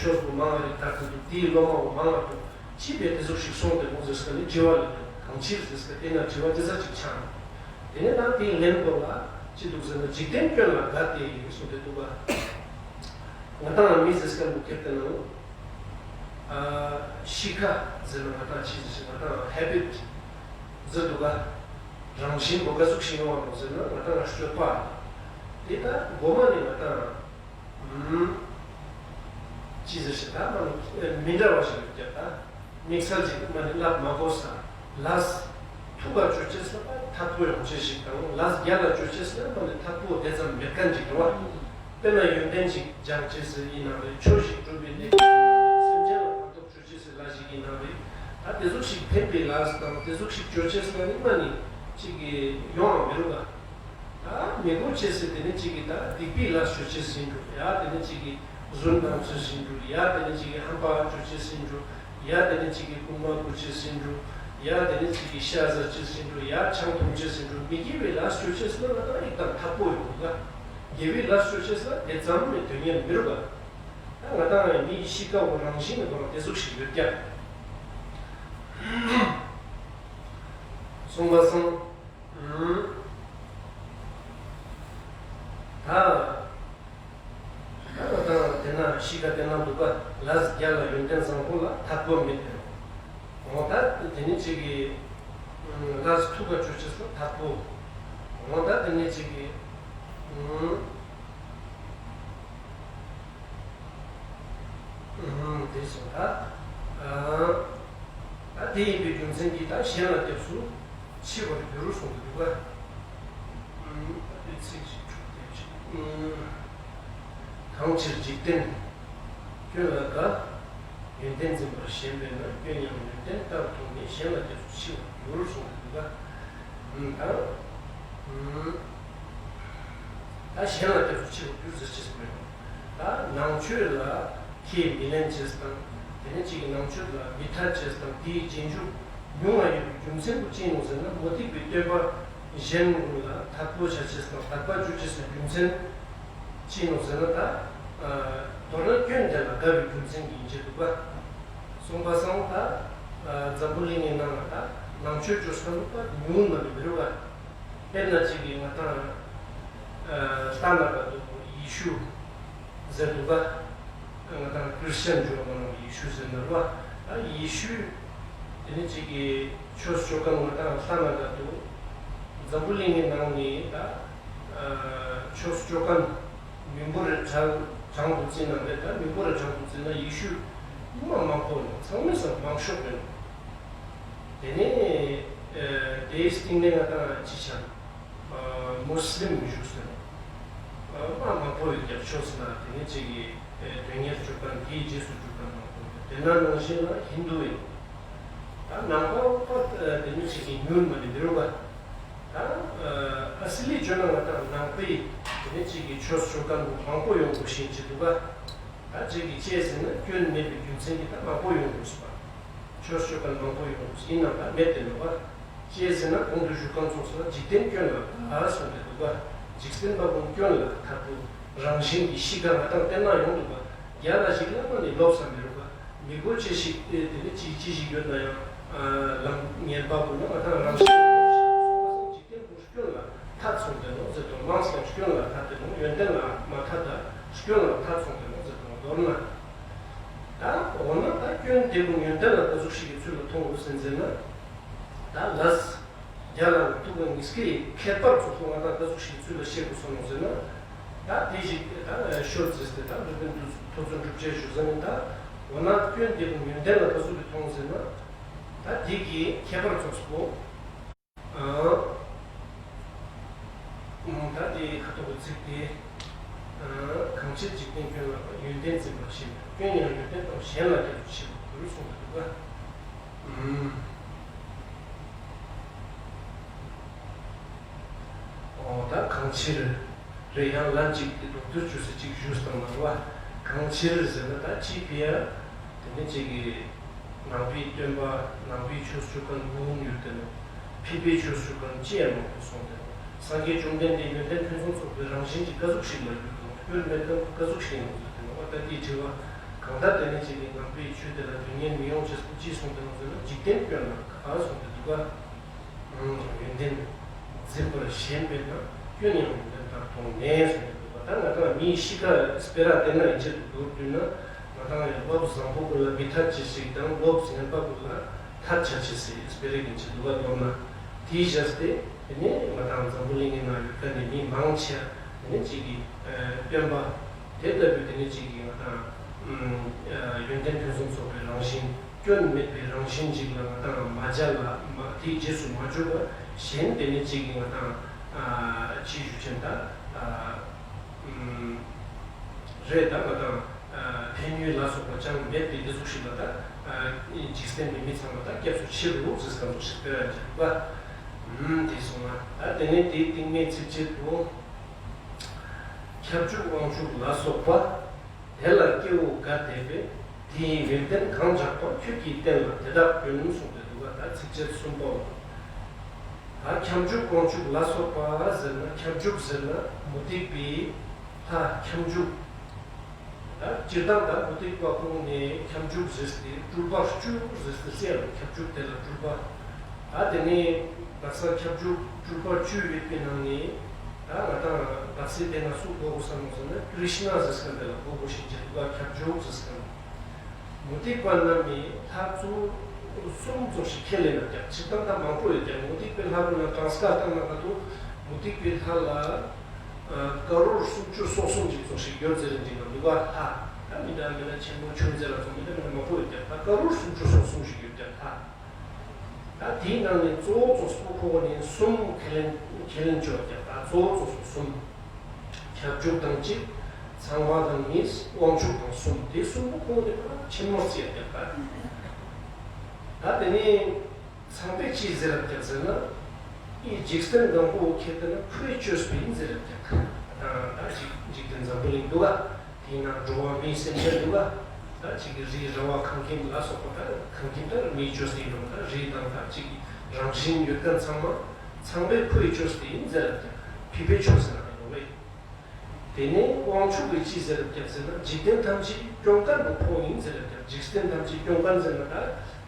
ཆོས་པོ་མང་བ་རེ་དར་དུ་འདུག་དེའི་སློབ་མ་བོ་མང་བ་འདུག་ཅི་བས་དེ་ཟུག་ཞིག་གསུངས་ཏེ་འོང་ཟེར་སྐབས་ནི་དྲི་བ་ལ་འདུག་གང་ཕྱིར་ཟེར་སྐབས་དེ་ན་དྲི་བ་དེ་ཟ་ཅིག་ཆགས་ནས། དེ་ནས་ད་དེའི་ལན་པོ་ལ་ཅི་འདུག་ཟེར་ན། འཇིག་རྟེན་སྐྱོན་ལ་དགའ་སྟེ་ཡིན་གསུངས་ཏེ་འདུག་ག་ང་དང་མི་ཟེར་སྐབས་འདུག་ཁྱེར་ཏེ་ན། གཤིས་ཀ་ཟེར་ན་ང་དང་ཅི་ཟེར་ཞིག་ང་དང་ཧེ་བིཊ་ཟེར་འདུག་ག་རང་བཞིན་པོ་ག་ཟུག་ཞིག་ཡོང་བ་རེད་ཟེར་ན། ང་དང་སྤྱོད་པ་དེ་ད་མགོ་མ་ནས་ང་དང་ཅི་ཟེར་ཞིག་ད་མ་ནི་མི་འདྲ་བ་ཞིག་ཡོད་ཀྱང་ད་དམིགས་བསལ་ཅིག་མ་ནི་ལབ་མ་དགོས་ས། ལས་ཐུགས་ལ་བཅོལ་ཅེས་ལ་ཐད་པོ་ཡོང་ཅེས་ཤིག་དང་། ལས་རྒྱལ་ལ་བཅོལ་ཅེས་ལ་མ་ནི་ཐད་པོ་དེ་ཙམ་མེད་མཁན་ཅིག་རེད་བ། དཔེར་ན་ཡོན་ཏན་ཅིག་སྦྱང་ཅེས་ཡིན་ན་རེད། ཆོས་ཤིག་སྒྲུབ་པའི་གནས་སེམས་ཅན་ལ་ཕན་ཐོགས་བཅོལ་ཅེས་ལ་ཞིག་ཡིན་ན་རེད། ད་དེ་ཟུག་ཞིག་ཕན་པའི་ལས་དང་དེ་ཟུག་ཞིག་བཅོལ་ཅེས་ལ་ནི་མ་ནི་ཅིག་གི་ཡོང་བ་མི་རུང་ག་ད་མི་དགོས་ཅེས་ཟེར་དེ་ནི་ཅིག་གི་ད་སྡིག་པའི་ལས་བཅོལ་ཅེས་ཡིན་འགྲོ། ཡ་དེ་ནི་ཅིག་གི་རྫུན་གཏམ་ཅེས་ཡིན་འགྲོ། ཡ་དེ་ནི་ཅིག་གི་ཧམ་པ་བཅོལ་ཅེས་ཡིན་འགྲོ། ཡ་དེ་ནི་ཅིག་གི་རྐུན་མ་རྐུ་ཅེས་ཡིན་འགྲོ། ཡ་དེ་ནི་ཅིག་གི་ཤ་ཟ་ཅེས་ཡིན་འགྲོ། ཡ་ཆང་འཐུང་ཅེས་ཡིན་འགྲོ། མི་དགེ་བའི་ལས་བཅོལ་ཅེས་ལ་ང་དང་ཡིག་དང་ཐག་པོ་ཡོང་ག་དགེ་བའི་ལས་བཅོལ་ཅེས་ལ་དེ་ཙམ་མི་དོན་ཉེར་མི་རུང་ག་ད་ང་དང་མིའི་གཤིས་ཀ་བོ་རང་བཞིན་གྱི་བར་དེ་ཟུག་ཞིག་ཡོད་ཀྱང་། གསུངས་པ་སང་། ད། ད་ང་དང་དེ་ན་གཤིས་ཀ་དེ་ན་འདུག་ག་ལས་རྒྱལ་ལ་ཡོན་ཏན་བཟང་པོ་ལ་ཐད་པོ་མེད་དེ། འོ་ད་དེ་ནི་ཅིག་གི་ལས་ཐུགས་ཀ་བཅོལ་ཅེས་ལ་ཐད་པོ། འོ་ད་དེ་ནི་ཅིག་གི་ཨུམ། དེ་སོང་ད། ཨ། ད་ དེ་ཡིན་པའི་རྒྱུ་མཚན་གྱིས་ད་གཞན་ལ་སྐྱབས་སུ་མཆི་བར་འགྱུར་གསུངས་ཏེ་འདུག་ག། ཨུམ། ད་དེ་ཚིག་ཅིག་འཁྲུག་སྟེ་ཅིག་ཨུམ། གང་ཕྱིར་འཇིག་རྟེན་སྐྱོན་ལ་དགའ། ཡོན་ཏན་འཛིན་པར་ཞེན་པས་ན། སྐྱོན་ཡང་ཡོན་ཏན་ལྟར་མཐོང་ནས། གཞན་ལ་སྐྱབས་སུ་མཆི་བར་འགྱུར་གསུངས་ཏེ་འདུག་ག། ཨུམ། ད། ཨུམ། ད་གཞན་ལ་སྐྱབས་སུ་མཆི་བར་འགྱུར་ཟེར་ཅེས་སྨོས། ད་ནང་ཆོས་ལ་ཁས་མི་ལེན་ཅེས་དང་། དེ་ནས་གཅིག་གི་ནང་ཆོས་ལ་མི་འཐད་ཅེས་དང་། དེའི་རྗེས་འཇུག་ཉུང་བ་ཡོད་པའི་རྒྱུ་མཚན་པོ་ཅི་ཡིན་ནོ་ཟེར་ན། མུ་སྟེགས་པའི་སྟོན་པ་གཞན་ཀུན་ལ་དད་པ་བྱ་ཅེས་དང་དད་པ་བཅུག་ཅེས་སི་རྒྱུ་མཚན་ཅི་ཡིན་ནོ་ཟེར་ན། ད་མདོར་ན་སྐྱོན་དེ་ལ་དགའ་བའི་རྒྱུ་མཚན་གྱིས་ཡིན་ཅེས་འདུག་ག། སོང་པ་སང་ད་འཛམ་བུ་གླིང་གི་ནང་ལ་ད་ནང་ཆོས་ཅོ་ས་ལུག་པ་ཉུང་ན་ནི་མི་རུ་བ། དཔེར་ན་གཅིག་གིས་ང་ཏང་ཨ་ལྟ་ན་ག་དུ་ཡེ་ཤུ་ཟེར་འདུག་ག། ང་ཏང་ཁྲིས་ཅན་ཇོ་མ་ནང་ཡེ་ཤུ་ཟེར་ན་རུ་བ། ད་ཡེ་ཤུ་དེ་ནི་གཅིག་གི་ཆོས་ཅོ་ཁན་ང་ཏང་ལྟ་ན་ག་དུ་འཛམ་བུ་གླིང་གི་ནང་ནི་ད་ཆོས་ཅོ་ཁན་མི་འབོར་རེ་གྲངས་གྲངས་དུ་བརྩིས་ན་རེད། ད་མི་འབོར་རེ་གྲངས་དུ་བརྩིས་ན་ཡེ་ཤུ་མ་མང་པོ་ནོ། ཚང་མས་སང་མང་ཤོས་རེད་ནོ། དེ་ནས་ཨ་དེའི་སྟེང་ནས་ང་ཏང་ཅི་ཆ་ཨ་མུ་སི་ལིམ་བཞུགས་ཟེར་ནོ། ཨ་མ་མང་པོ་ཡོད་ཀྱང་ཆོས་ལ་དེ་ནས་གཅིག་གི་ཨ་དོན་གཉེར་བཅུག་ཁན་དེའི་རྗེས་སུ་འཇུག་ཁན་མང་པོ་ཡོད། དེ་ན་ནང་བཞིན་ལ་ཧིན་དུ་ཡིན། ད་ནང་པ་པ་དེ་ནི་གཅིག་གི་ཉུང་མ་ནི་མི་རུ་བ། ད་ཨ་སི་ལི་ཅོ་ན་ང་ཏང་ནང་པའི་དེ་ནི་གཅིག་གི་ཆོས་ཅོ་ཁན་མང་པོ་ཡོང་དགོས་ཤིང་ཅི་འདུག་ག། ད་གཅིག་གི་ཅི་ཟེར་ན་སྐྱོན་མེད་པའི་རྒྱུ་མཚན་གྱིས་ད་མང་པོ་ཡོང་དགོས་སོ། ཆོས་ཅོ་ཁན་མང་པོ་ཡོང་དགོས་ཡིན་ནམ་ད་མེད་དེ་ནོ་བ། ཅི་ཟེར་ན་གོང་དུ་ཞུ་ཁན་ཚོགས་སུ་འཇིག་རྟེན་སྐྱོན་ལ་དགའ་གསུངས་ཏེ་འདུག་ག། འཇིག་རྟེན་པ་ཀུན་སྐྱོན་ལ་དགའ་དུ་རང་བཞིན་གྱི་གཤིས་ཀ་ང་ཏང་བསྟན་ན་ཡོང་འདུག་ག། རྒྱ་ལ་ཞིག་ལ་མ་ནི་ལོབས་ས་མི་རུ་ག། མི་གོ་ཅི་ཞིག་དེ་དེ་ནི་ཅི་ཅི་ཞིག་ཡོད་ན་ཡང་ལམ་ངན་པ་ཀུན་ལ་ང་ཏང་རང་བཞིན་གྱི་འཇིག་རྟེན་པ་སྐྱོན་ལ་ཐད་སོང་སྟེ་ནོ་ཟེར་དོ། མང་སྐྱོན་ལ་ཐད་དེ་ནོ། ཡོན་ཏན་ལ་མ་ཐད་ད་སྐྱོན་ལ་ཐད་སོང་སྟེ་ནོ་ཟེར་དོ། མདོར་ན་ད་འོ་ན་ད་སྐྱོན་དེ་ཀུན་ཡོན་ཏན་ལ་ག་ཟུག་ཞིག་གི་ཚུལ་ལ་མཐོང་དགོས་ཟེར་ན། ད་ལས་རྒྱ་ལ་ཐུག་པ་ཉིས་ཀའི་ཁྱད་པར་ཚོ་ཁོ་ང་ཏང་ག་ཟུག་ཞིག་ཚུལ་ལ་ཤེས་དགོས་སོང་ནོ་ཟེར་ན། ད་དེ་ཞིག་ད་ཤོད་ཟེར་ཏེ་ད་འགྲུབ་པའི་མཐུ་ཚུལ་འགྲུབ་བྱེད་ཞུ་ཟེར་ན། ད་འོ་ན་སྐྱོན་དེ་ཀུན་ཡོན་ཏན་ལ་ག་ཟུག་གི་མཐོང་ཟེར་ན། ད་དེ་གི་ཁྱད་པར་ཚོགས་པོ། ཨ། ད་དེ་ཁ་ཐོག་གི་ཚིག་དེ། ཨ། གང་ཕྱིར་འཇིག་རྟེན་སྐྱོན་ལ་ཡོན་ཏན་འཛིན་པར་ཞེན། སྐྱོན་ཡང་ཡོན་ཏན་དང་གཞན་ལ་སྐྱབས་སུ་མཆི་བར་འགྱུར་གསུངས་པ་འདུག་ག། ཨུམ། འོ་ད་གང་ཕྱིར་རེ་ཡང་ལན་གཅིག་དེ་ལྡོག་ཐུར་ཆུ་སེ་གཅིག་ཞུས་བཏང་ན་བ། གང་ཕྱིར་ཟེར་ན་ད་ཅི་ཕི་ཡ། དེ་ནི་གཅིག་གི་ནང་པའི་སྟོན་པ་ནང་པའི་ཆོས་ཞུ་ཁན་མང་ཡོད་དེ་ནོ། ཕི་པའི་ཆོས་ཞུ་ཁན་ཅི་ཡང་མང་པོ་སོང་དེ་ནོ། སངས་རྒྱས་བཅོམ་ལྡན་འདས་ཡོན་ཏན་ཕུན་སུམ་ཚོགས་པའི་རང་བཞིན་གྱི་ག་ཟུག་ཞིག་ལ་གྱུར་དང་སྐྱོན་མེད་ཁན་ག་ཟུག་ཞིག་ཡིན་ནོ་ཟེར་དེ་ནོ། ད་དེའི་དྲི་བ་གང་ལྟར་དེ་ནི་གཅིག་གི་ནང་པའི་ཆོས་དེ་ལ་དོན་གཉེར་མི་ཡོང་ཅེས་པོ་ཅི་སོང་དེ་ནོ་ཟེར་ན། འཇིག་རྟེན་སྐྱོན་ལ་དགའ་སོང་དེ་འདུག་ག། ཡོན་ཏན་འཛིན་པར་ཞེན་པས་ན། སྐྱོན་ཡང་ཡོན་ཏན་ལྟར་མཐོང་ནས་གསུངས་ཏེ་འདུག་པ། ད་ང་ཏང་མིའི་གཤིས་ཀ་སྤེ་ར་དེ་ན་ཡིན་ཕྱིར་དུ་མདོར་བསྡུས་ན། ང་ཏང་ཡང་བློ་བཟང་པོ་ཀུན་ལ་མི་ཐད་ཅེས་ཤིག་དང་བློ་ངན་པ་ཀུན་ལ་ཐད་བྱ་ཅེས་སི་སྤེ་ར་ཡིན་ཕྱིར་འདུག་པ། མདོར་ན་དེའི་བཞག་སྟེ་དེ་ནས་ང་ཏང་འཛམ་བུ་གླིང་གི་ནང་ཡོད་ཁན་ནི་མི་མང་ཆེ་དེ་ནས་གཅིག་གི་སྟོན་པ་དེ་ལྟ་བུའི་དེ་ནས་གཅིག་གི་ང་ཏང་ཡོན་ཏན་ཕུན་སུམ་ཚོགས་པའི་རང་བཞིན། སྐྱོན་མེད་པའི་རང་བཞིན་ཅིག་ལ་ང་ཏང་མ་སྦྱར་ལ་མ་དེའི་རྗེས་སུ་མ་འཇུག་པ་གཞན་དེ་ནི་གཅིག་གིས་ང་ཏང་ཨ་ཅི་ཞུ་ཅན་ད་ཨ་ཨུམ་རེད། ད་ང་ཏང་ཨ་ཕན་ཡོན་ལ་སོགས་པ་ཅང་མེད་པའི་དེ་ཟུག་ཞིག་ལ་ད་ཨ་འཇིག་རྟེན་པའི་མི་ཚང་མ་ད་སྐྱབས་སུ་མཆི་རུ་ཟེར་ཁན་ཟུག་ཞིག་སྤེ་ར་ཅིག་འདུག་པ། ཨུམ་དེ་སོང་ན་ད་དེ་ནས་དེའི་རྟིང་མའི་ཚིགས་བཅད་དུ། ཁྱབ་འཇུག་དབང་ཕྱུག་ལ་སོགས་པ། དེ་ལ་སྐྱེ་བོ་འགའ་དད་པས། དེ་ཡི་ཡོན་ཏན་གང་བྱ་བ། ཁྱོད་ཀྱིས་བསྟན་ལ་དེ་དག་ཀུན། གསུངས་ཏེ་འདུག་པ། ད་ཚིགས་བཅད་གསུམ་པའོ། ད་ཁྱབ་འཇུག་དབང་ཕྱུག་ལ་སོགས་པ་ཟེར་ན། ཁྱབ་འཇུག་ཟེར་ན་མུ་སྟེགས་པའི་ལྷ་ཁྱབ་འཇུག། ད་སྤྱིར་བཏང་ད་མུ་སྟེགས་པ་ཁོང་ནས་ཁྱབ་འཇུག་ཟེར་ཏེ་སྤྲུལ་པ་བཅུ་ཟེར་ཏེ་ཟེར་ཡང་ཁྱབ་འཇུག་དེ་ལ་སྤྲུལ་པ། ད་དེ་ནས་དག་ས་ཁྱབ་འཇུག་སྤྲུལ་པ་བཅུ་ཡོད་པའི་ནང་ནས་ད་ང་ཏང་དག་ས་དེ་ན་སུ་གོ་དགོས་ས་མོ་ཟེར་ན་ཀྲིཤ་ན་ཟེར་ཁན་དེ་ལ་གོ་དགོས་ཤེས་ཀྱི་འདུག་པ། ཁྱབ་འཇུག་ཟེར་ཁན། མུ་སྟེགས་པ་རྣམས་ནི་ལྷ་གཙོ་བོ་གསུམ་ཙམ་ཞིག་ཁས་ལེན་ན་ཀྱང་སྤྱིར་བཏང་ད་མང་པོ་ཡོད་ཀྱང་མུ་སྟེགས་པའི་ལྷ་ཀུན་ལ་གྲངས་ཀ་བཏང་ན་ག་དུ་མུ་སྟེགས་པའི་ལྷ་ལ་ཀ་རོར་སུམ་ཅུ་སོ་གསུམ་ཅིག་ཙམ་ཞིག་ཡོད་ཟེར་རིན་ཅིག་ལ་འདུག་པ། ལྷ་ད་མི་འདྲ་མི་འདྲ་ཆེན་པོ་ཆུང་ཟེར་ལ་སོགས་མི་འདྲ་མི་འདྲ་མང་པོ་ཡོད་ཀྱང་ད་ཀ་རོར་སུམ་ཅུ་སོ་གསུམ་ཞིག་ཡོད་ཀྱང་ལྷ། ད་དེའི་ནང་ནས་གཙོ་བོ་གཙོ་སོ་ཁོ་བོ་ནས་གསུམ་ཁས་ལེན་ཁས་ལེན་བཅོས་ཀྱང་ད་གཙོ་བོ་གཙོ་སོ་གསུམ། ཁྱབ་འཇུག་དང་གཅིག། ཚང་བ་དང་གཉིས། དབང་ཕྱུག་དང་གསུམ། དེ་གསུམ་པོ་ཁོ་བོ་ནས་ཕར་ཆེན་མོ་བརྩི་ཡ་ཀྱང་ད། ད་དེ་ནས། ཚངས་པས་ཅི་ཟེར་རབ་ཀྱང་ཟེར་ན། ཨི་འཇིག་རྟེན་གང་པོ་ཁྱེར་ཏེ་ན་ཁོས་བཅོས་པ་ཡིན་ཟེར་རབ་ཀྱང་། ད་ད་འཇིག་འཇིག་རྟེན་འཛམ་བུ་གླིང་འདུག་ག་དེའི་ནང་འགྲོ་བ་མིའི་སེམས་ཅན་འདུག་ག་ད་ཅིག་གི་རི་ར་བ་ཁང་ཁྱིམ་ལ་སོགས་པ་ད་ཁང་ཁྱིམ་ད་མིས་བཅོས་ཏེ་ཡིན་རུང་ད་རི་དང་ད་ཅིག་གི་རང་བཞིན་ཡོད་མཁན་ཚང་མ་ཚངས་པས་ཁོས་བཅོས་ཏེ་ཡིན་ཟེར་རབ་ཀྱང་ཕུད་པས་བཅོས་ཟེར་རབ་ཀྱང་འདུག་གས། དེ་ནས་དབང་ཕྱུག་གིས་ཅི་ཟེར་རབ་ཀྱང་ཟེར་ན། འཇིག་རྟེན་ཐམས་ཅད་སྐྱོང་མཁན་པོ་ཁོ་ཡིན་ཟེར་རབ་ཀྱང་། འཇིག་རྟེན་ཐམས་ཅད་སྐྱོང་མཁན་ཟེར་ན་ད་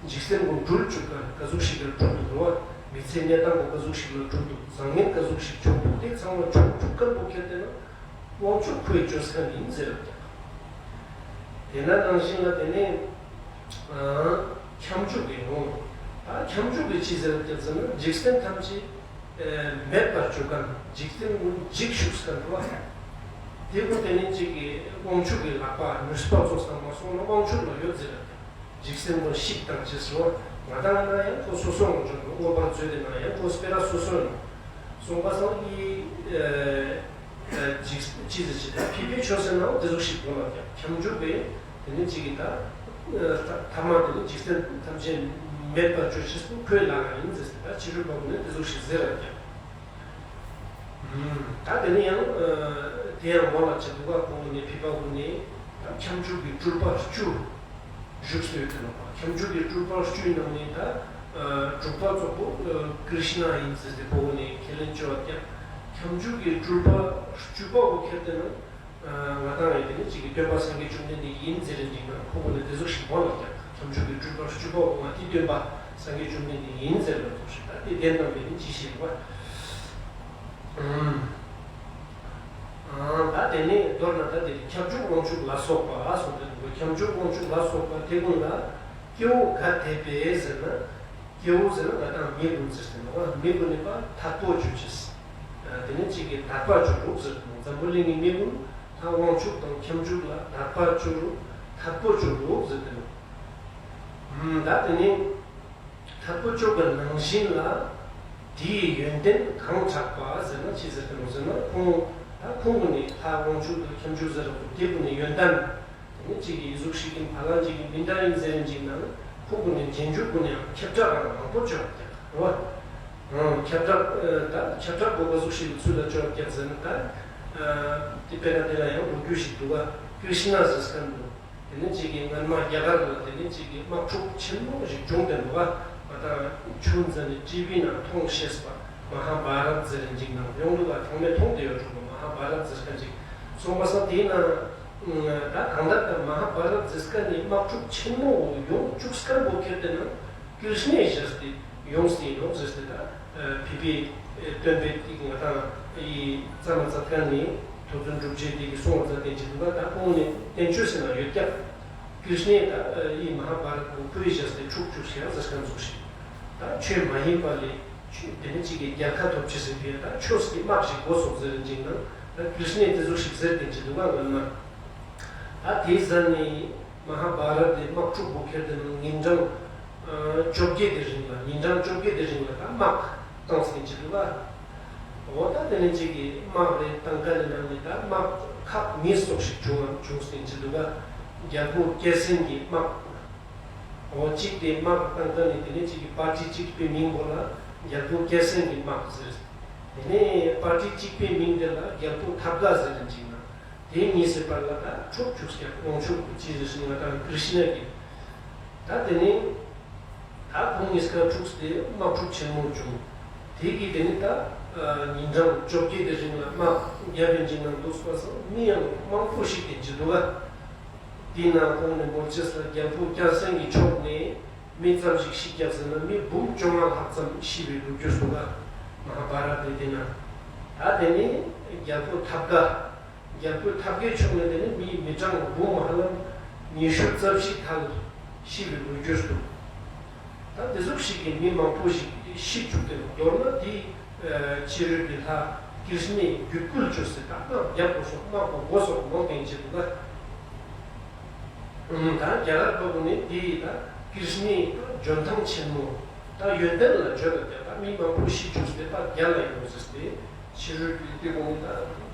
འཇིག་རྟེན་པོ་འགྲུལ་བཅུག་མཁན་ག་ཟུག་ཞིག་ལ་འགྲུལ་འདུག་རོ། མི་ཚེ་གནས་སྟངས་པོ་ག་ཟུག་ཞིག་ལ་འགྲུལ་འདུག་བཟང་ངན་ག་ཟུག་ཞིག་བྱུང་འདུག་དེ་ཚང་མ་བཅོས་བཅུག་མཁན་པོ་ཁྱེར་ཏེ་ན་དབང་ཕྱུག་ཁོས་བཅོས་མཁན་ཡིན་ཟེར་རབ་ཀྱང་། དེ་ན་ནང་བཞིན་ལ་དེ་ནས་ཨ་ཁྱབ་འཇུག་གི་ནོ། ད་ཁྱབ་འཇུག་གིས་ཅི་ཟེར་རབ་ཀྱང་ཟེར་ན། འཇིག་རྟེན་ཐམས་ཅད་མེད་པར་བཅོ་མཁན། འཇིག་རྟེན་ཀུན་འཇིག་བཅུག་མཁན་རོ། དེ་ཀུན་དེ་ནི་གཅིག་གི་དབང་ཕྱུག་གི་ལག་པ་ནུས་པ་ཙོགས་ཚང་མ་སོང་ན་དབང་ཕྱུག་ལ་ཡོད་ཟེར་རབ་ཀྱང་། འཇིག་རྟེན་ཀུན་བཤིག་བཏང་ཅེས་སོ། ང་དང་ན་ཡང་ཁོ་སོ་སོ་ཡོང་ཆོག་མངོན་པར་མཛོད་དེ་ན་ཡང་ཁོ་སྤེ་ར་སོ་སོ་ཡོང་། སོང་པ་སང་ཨི་ཨ་ཅིག་ཅི་ཟེར་ཅི་ད་ཕུད་པས་བཅོས་ཟེར་ནའང་དེ་ཟུག་ཞིག་དགོས་ལ་ཀྱང་ཁྱབ་འཇུག་པས་དེ་ནི་གཅིག་གི་ད་ཐ་མ་དེ་ནི་འཇིག་རྟེན་ཐམས་ཅད་མེད་པར་བཅོ་ཅེས་སུ་ཁོའི་ལག་ཡིན་ཟེར་ཟེར། ད་ཕྱི་རོལ་པ་ཀུན་ནས་དེ་ཟུག་ཞིག་ཟེར་ར་ཀྱང་། ད་དེ་ནི་ཡང་དེ་ཡང་མོ་ལ་བྱེད་འདུག་ག་ཁོང་ནས་ཕུད་པ་ཀུན་ནས་ད་ཁྱབ་འཇུག་གི་སྤྲུལ་པ་བཅུ། བཞུགས་སུ་ཡོད་དེ་ནོ། ཁྱབ་འཇུག་གི་སྤྲུལ་པ་བཅུའི་ནང་ནས་ད་དྲུག་པ་ཙོགས་པོ་ཀྲིཤ་ན་ཡིན་ཟེར་ཏེ་ཕོ་བོ་ནས་ཁས་ལེན་བཅོ་བ་ཀྱང་། ཁྱབ་འཇུག་གི་སྤྲུལ་པ་བཅུ་པ་བོ་ཁྱེར་ཏེ་ན་ང་དང་ཡིན་དེ་ནི་གཅིག་གི་སྟོན་པ་སངས་རྒྱས་བཅོམ་ལྡན་འདས་ཡིན་ཟེར་རིན་འདི་ན་ཕོ་བོ་ནས་དེ་ཟུག་ཞིག་མོ་ལ་ཀྱང་། ཁྱབ་འཇུག་གི་སྤྲུལ་པ་བཅུ་པ་བོ་ང་དེ་སྟོན་པ་སངས་རྒྱས་བཅོམ་ལྡན་འདས་ཡིན་ཟེར་བ་ཙོགས་ཤིག་ད་དེ་བདེན་དང་མེད་ནི་ཅི་ཞིག་བ། ད་དེ་ནས་མདོར་ན་ད་དེ་ཁྱབ་འཇུག་དབང་ཕྱུག་ལ་སོགས་པ་གསུངས་ཏེ་འདུག་ཁྱབ་འཇུག་དབང་ཕྱུག་ལ་སོགས་པ་དེ་ཀུན་ལ་སྐྱེ་བོ་ག་དེ་སྦེ་ཟེར་ན། སྐྱེ་བོ་ཟེར་ན་ང་དང་མི་ཀུན་ཟེར་ཏེ་འདུག་མི་ཀུན་ནི་པ་ཐད་པོ་བཅོ་ཅེས། དེ་ནས་གཅིག་གིས་དད་པ་བཅོ་རུག་ཟེར་ཏེ་འདུག་འཛམ་བུ་གླིང་གི་མི་ཀུན་ད་དབང་ཕྱུག་དང་ཁྱབ་འཇུག་ལ་དད་པ་བཅོ་རུག་ཐད་པོ་བཅོ་རུག་ཟེར་ཏེ་འདུག་ད་དེ་ནས། ཐད་པོ་བཅོ་བའི་ནང་བཞིན་ལ། དེའི་ཡོན་ཏན་གང་དྲག་པ་ཟེར་ན་ཅི་ཟེར་གི་ནོ་ཟེར་ན། ཁོང་ད་ཁོང་གི་ནི་ལྷ་དབང་ཕྱུག་དང་ཁྱབ་འཇུག་ཟེར་ར་དེ་ཀུན་ནི་ཡོན་ཏན། དེ་ནི་གཅིག་གི་ཡི་གཟུགས་ཤིག་གི་ཕ་ལ་གཅིག་གི་མི་འདྲ་ཡིན་ཟེར་རིན་གཅིག་ན། ཁོང་གི་ནི་རྗེས་འཇུག་ཀུན་ནི་ཡང་ཁྱབ་བསྒྲགས་རང་མང་པོ་བཅོ་བར་བརྒྱབ་རེད་བ། ཁྱབ་བསྒྲགས་ད་ཁྱབ་བསྒྲགས་པོ་ག་ཟུག་ཤིག་ཚུལ་ལ་བཅོ་བར་བརྒྱབ་ཟེར་ན་ད། དེ་དཔེར་ན་དེ་ལ་ཡང་ལོ་རྒྱུས་ཤིག་འདུག་ག་ཀྲིཤ་ན་ཟེར་སྐད་འདུག་དེ་ནས་གཅིག་གིས་སྔན་མ་རྒྱ་གར་ལ་དེ་ནས་གཅིག་གིས་དམག་འཁྲུག་ཆེན་མོ་ཞིག་བྱུང་སྟེ་འདུག་ག་ང་དང་ཆུ་མཛད་ནས་ཊི་ཝི་ནང་མཐོང་ཤེས་པ་མ་ཧཱ་བྷ་རད་ཟེར་རིན་ཅིག་ནང་ཡོང་འདུག་ག་ཚང་མས་མཐོང་བསྡད་ཡོད་འགྲོ་གི་མ་ཧཱ་བྷ་རད་ཟེར་མཁན་ཅིག་སོང་པ་སང་དེའི་ནང་ད་གང་ལྟར་ད་མ་ཧཱ་བྷ་རད་ཟེར་མཁན་ནི་དམག་འཁྲུག་ཆེན་མོ་ཡོང་བཅུག་མཁན་པོ་ཁྱེར་ཏེ་ན། ཀྲིཤ་ནས་བཞག་སྟེ་ཡོངས་ཏེ་ཡོངས་ཟེར་ཏེ་ད་ཕུད་པའི་སྟོན་པའི་ཏིག་ང་དང་ཡི་རྩ་མ་མཛད་མཁན་ནི་ཐོ་ཚུན་གྲུབ་རྗེས་དེ་གི་གསུང་བ་མཛད་དེ་ཅི་འདུག་ག་ད་ཁོང་ནས་བསྟན་བཅོས་ཟེར་ན་ཡོད་ཀྱང་། ཀྲིཤ་ནས་ད་ཡི་མ་ཧཱ་བྷ་རད་པོ་ཁོའི་བཞག་སྟེ་འཁྲུག་བཅུག་ཤག་ཟེར་མཁན་ཚོགས་ཤིག་ད་ཆོས་མ་ཡིན་པ་ལས་ཆོས་དེ་ནི་གཅིག་གི་རྒྱལ་ཁ་ཐོབ་ཅི་ཟེར་བའི་ད་ཆོས་ཀྱི་དམག་ཞིག་འགོ་ཚུགས་ཟེར་རིན་ཅིག་ན་ད་ཀྲིཤ་ནས་དེ་ཚོ་ཞིག་ཟེར་དེ་ཅི་འདུག་ག་ངོ་མ། ད་དེ་ཟ་ནས་མ་ཧཱ་བྷ་རད་དེ་དམག་འཁྲུག་པོ་ཁྱེར་ཏེ་ན་ཉིན་གྲངས་བཅོ་བརྒྱད་དེ་རིང་ལ་ཉིན་གྲངས་བཅོ་བརྒྱད་དེ་རིང་ལ་ད་དམག་བཏང་ཟིན་ཅི་འདུག་ག་འོ་ད་དེ་ནས་གཅིག་གིས་དམག་རེ་བཏང་ག་ནས་ནང་ནས་ད་དམག་ཁག་གཉིས་སོགས་ཤིག་བྱུང་བ་བྱུང་ཟིན་ཅི་འདུག་ག་རྒྱལ་པོ་སྐྱ་སེང་གི་དམག་འོ་གཅིག་དེ་དམག་བཏང་ག་ནས་དེ་ནས་གཅིག་གིས་པར་ཊི་གཅིག་པའི་མིང་པོ་ལ་རྒྱལ་པོ་སྐྱ་སེང་གི་དམག་ཟེར། དེ་ནས་པར་ཊི་གཅིག་པའི་མིང་དེ་ལ་རྒྱལ་པོ་ཐབ་ག་ཟེར་ནས་གཅིག་ན། དེ་གཉིས་སུ་བར་ལ་ད་འཁྲུག་བཅུག་ཀྱང་དབང་ཕྱུག་ཅི་ཟེར་ཞིག་ང་དང་ཀྲིཤ་ན་གི། ད་དེ་ནས་ད་ཁོང་གཉིས་ཀ་འཁྲུགས་ཏེ་དམག་འཁྲུག་ཆེན་མོ་བྱུང་། དེ་གི་དེ་ནས་ད་ཉིན་གྲངས་བཅོ་བརྒྱད་དེ་རིང་ལ་དམག་བརྒྱབ་པའི་འཇིགས་སྣང་འདུག་པ་སང་མི་ཡང་མང་པོ་ཞིག་གིས་འཇིགས་འདུག་ག་དེའི་ནང་ཁོང་ནས་མོལ་ཅེས་ལ་རྒྱལ་པོ་སྐྱ་སེང་གི་ཕྱོགས་ནས་མི་ཙམ་ཞིག་ཤི་ཀྱང་ཟེར་ན་མི་འབུམ་བཅོ་ལྔ་ལྷག་ཙམ་ཤི་བའི་ལོ་རྒྱུས་འདུག་ག་མ་ཧཱ་བྷ་རད་དེ་དེ་ན། ད་དེ་ནས་རྒྱལ་པོ་ཐབ་ག་རྒྱལ་པོའི་ཐབ་ཀའི་ཕྱོགས་ནས་དེ་ནི་མི་མི་གྲངས་འབུམ་ཧ་ལམ་ཉི་ཤུ་རྩ་བཞི་ཐལ་ཤི་བའི་ལོ་རྒྱུས་འདུག་ད་དེ་ཟུག་ཞིག་གི་མི་མང་པོ་ཞིག་ཤི་བཅུག་སྟེ་མདོར་ན་དེའི་ཕྱི་རོལ་གྱི་ལྷ་ཀྲིཤ་ནས་བརྒྱུད་སྐུལ་བཅོས་སྲིད་ད་དམག་རྒྱབ་དགོས་སོགས་དམག་གོ་དགོས་སོགས་མང་དེ་བྱེད་འདུག་ད་ད་རྒྱ་གར་པ་ཀུན་ནས་དེ་ཡི་ད་ཀྲིཤ་ནས་འཇོན་ཐང་ཆེན་མོ། ད་ཡོན་ཏན་ལ་བརྗོད་པ་དེ་ད་མི་མང་པོ་ཤི་བཅུག་སྟེ་ད་རྒྱལ་ལ་ཡོང་ཟེར་ཏེ་ཕྱི་རོལ་གྱི་དེ་དགོངས་ད་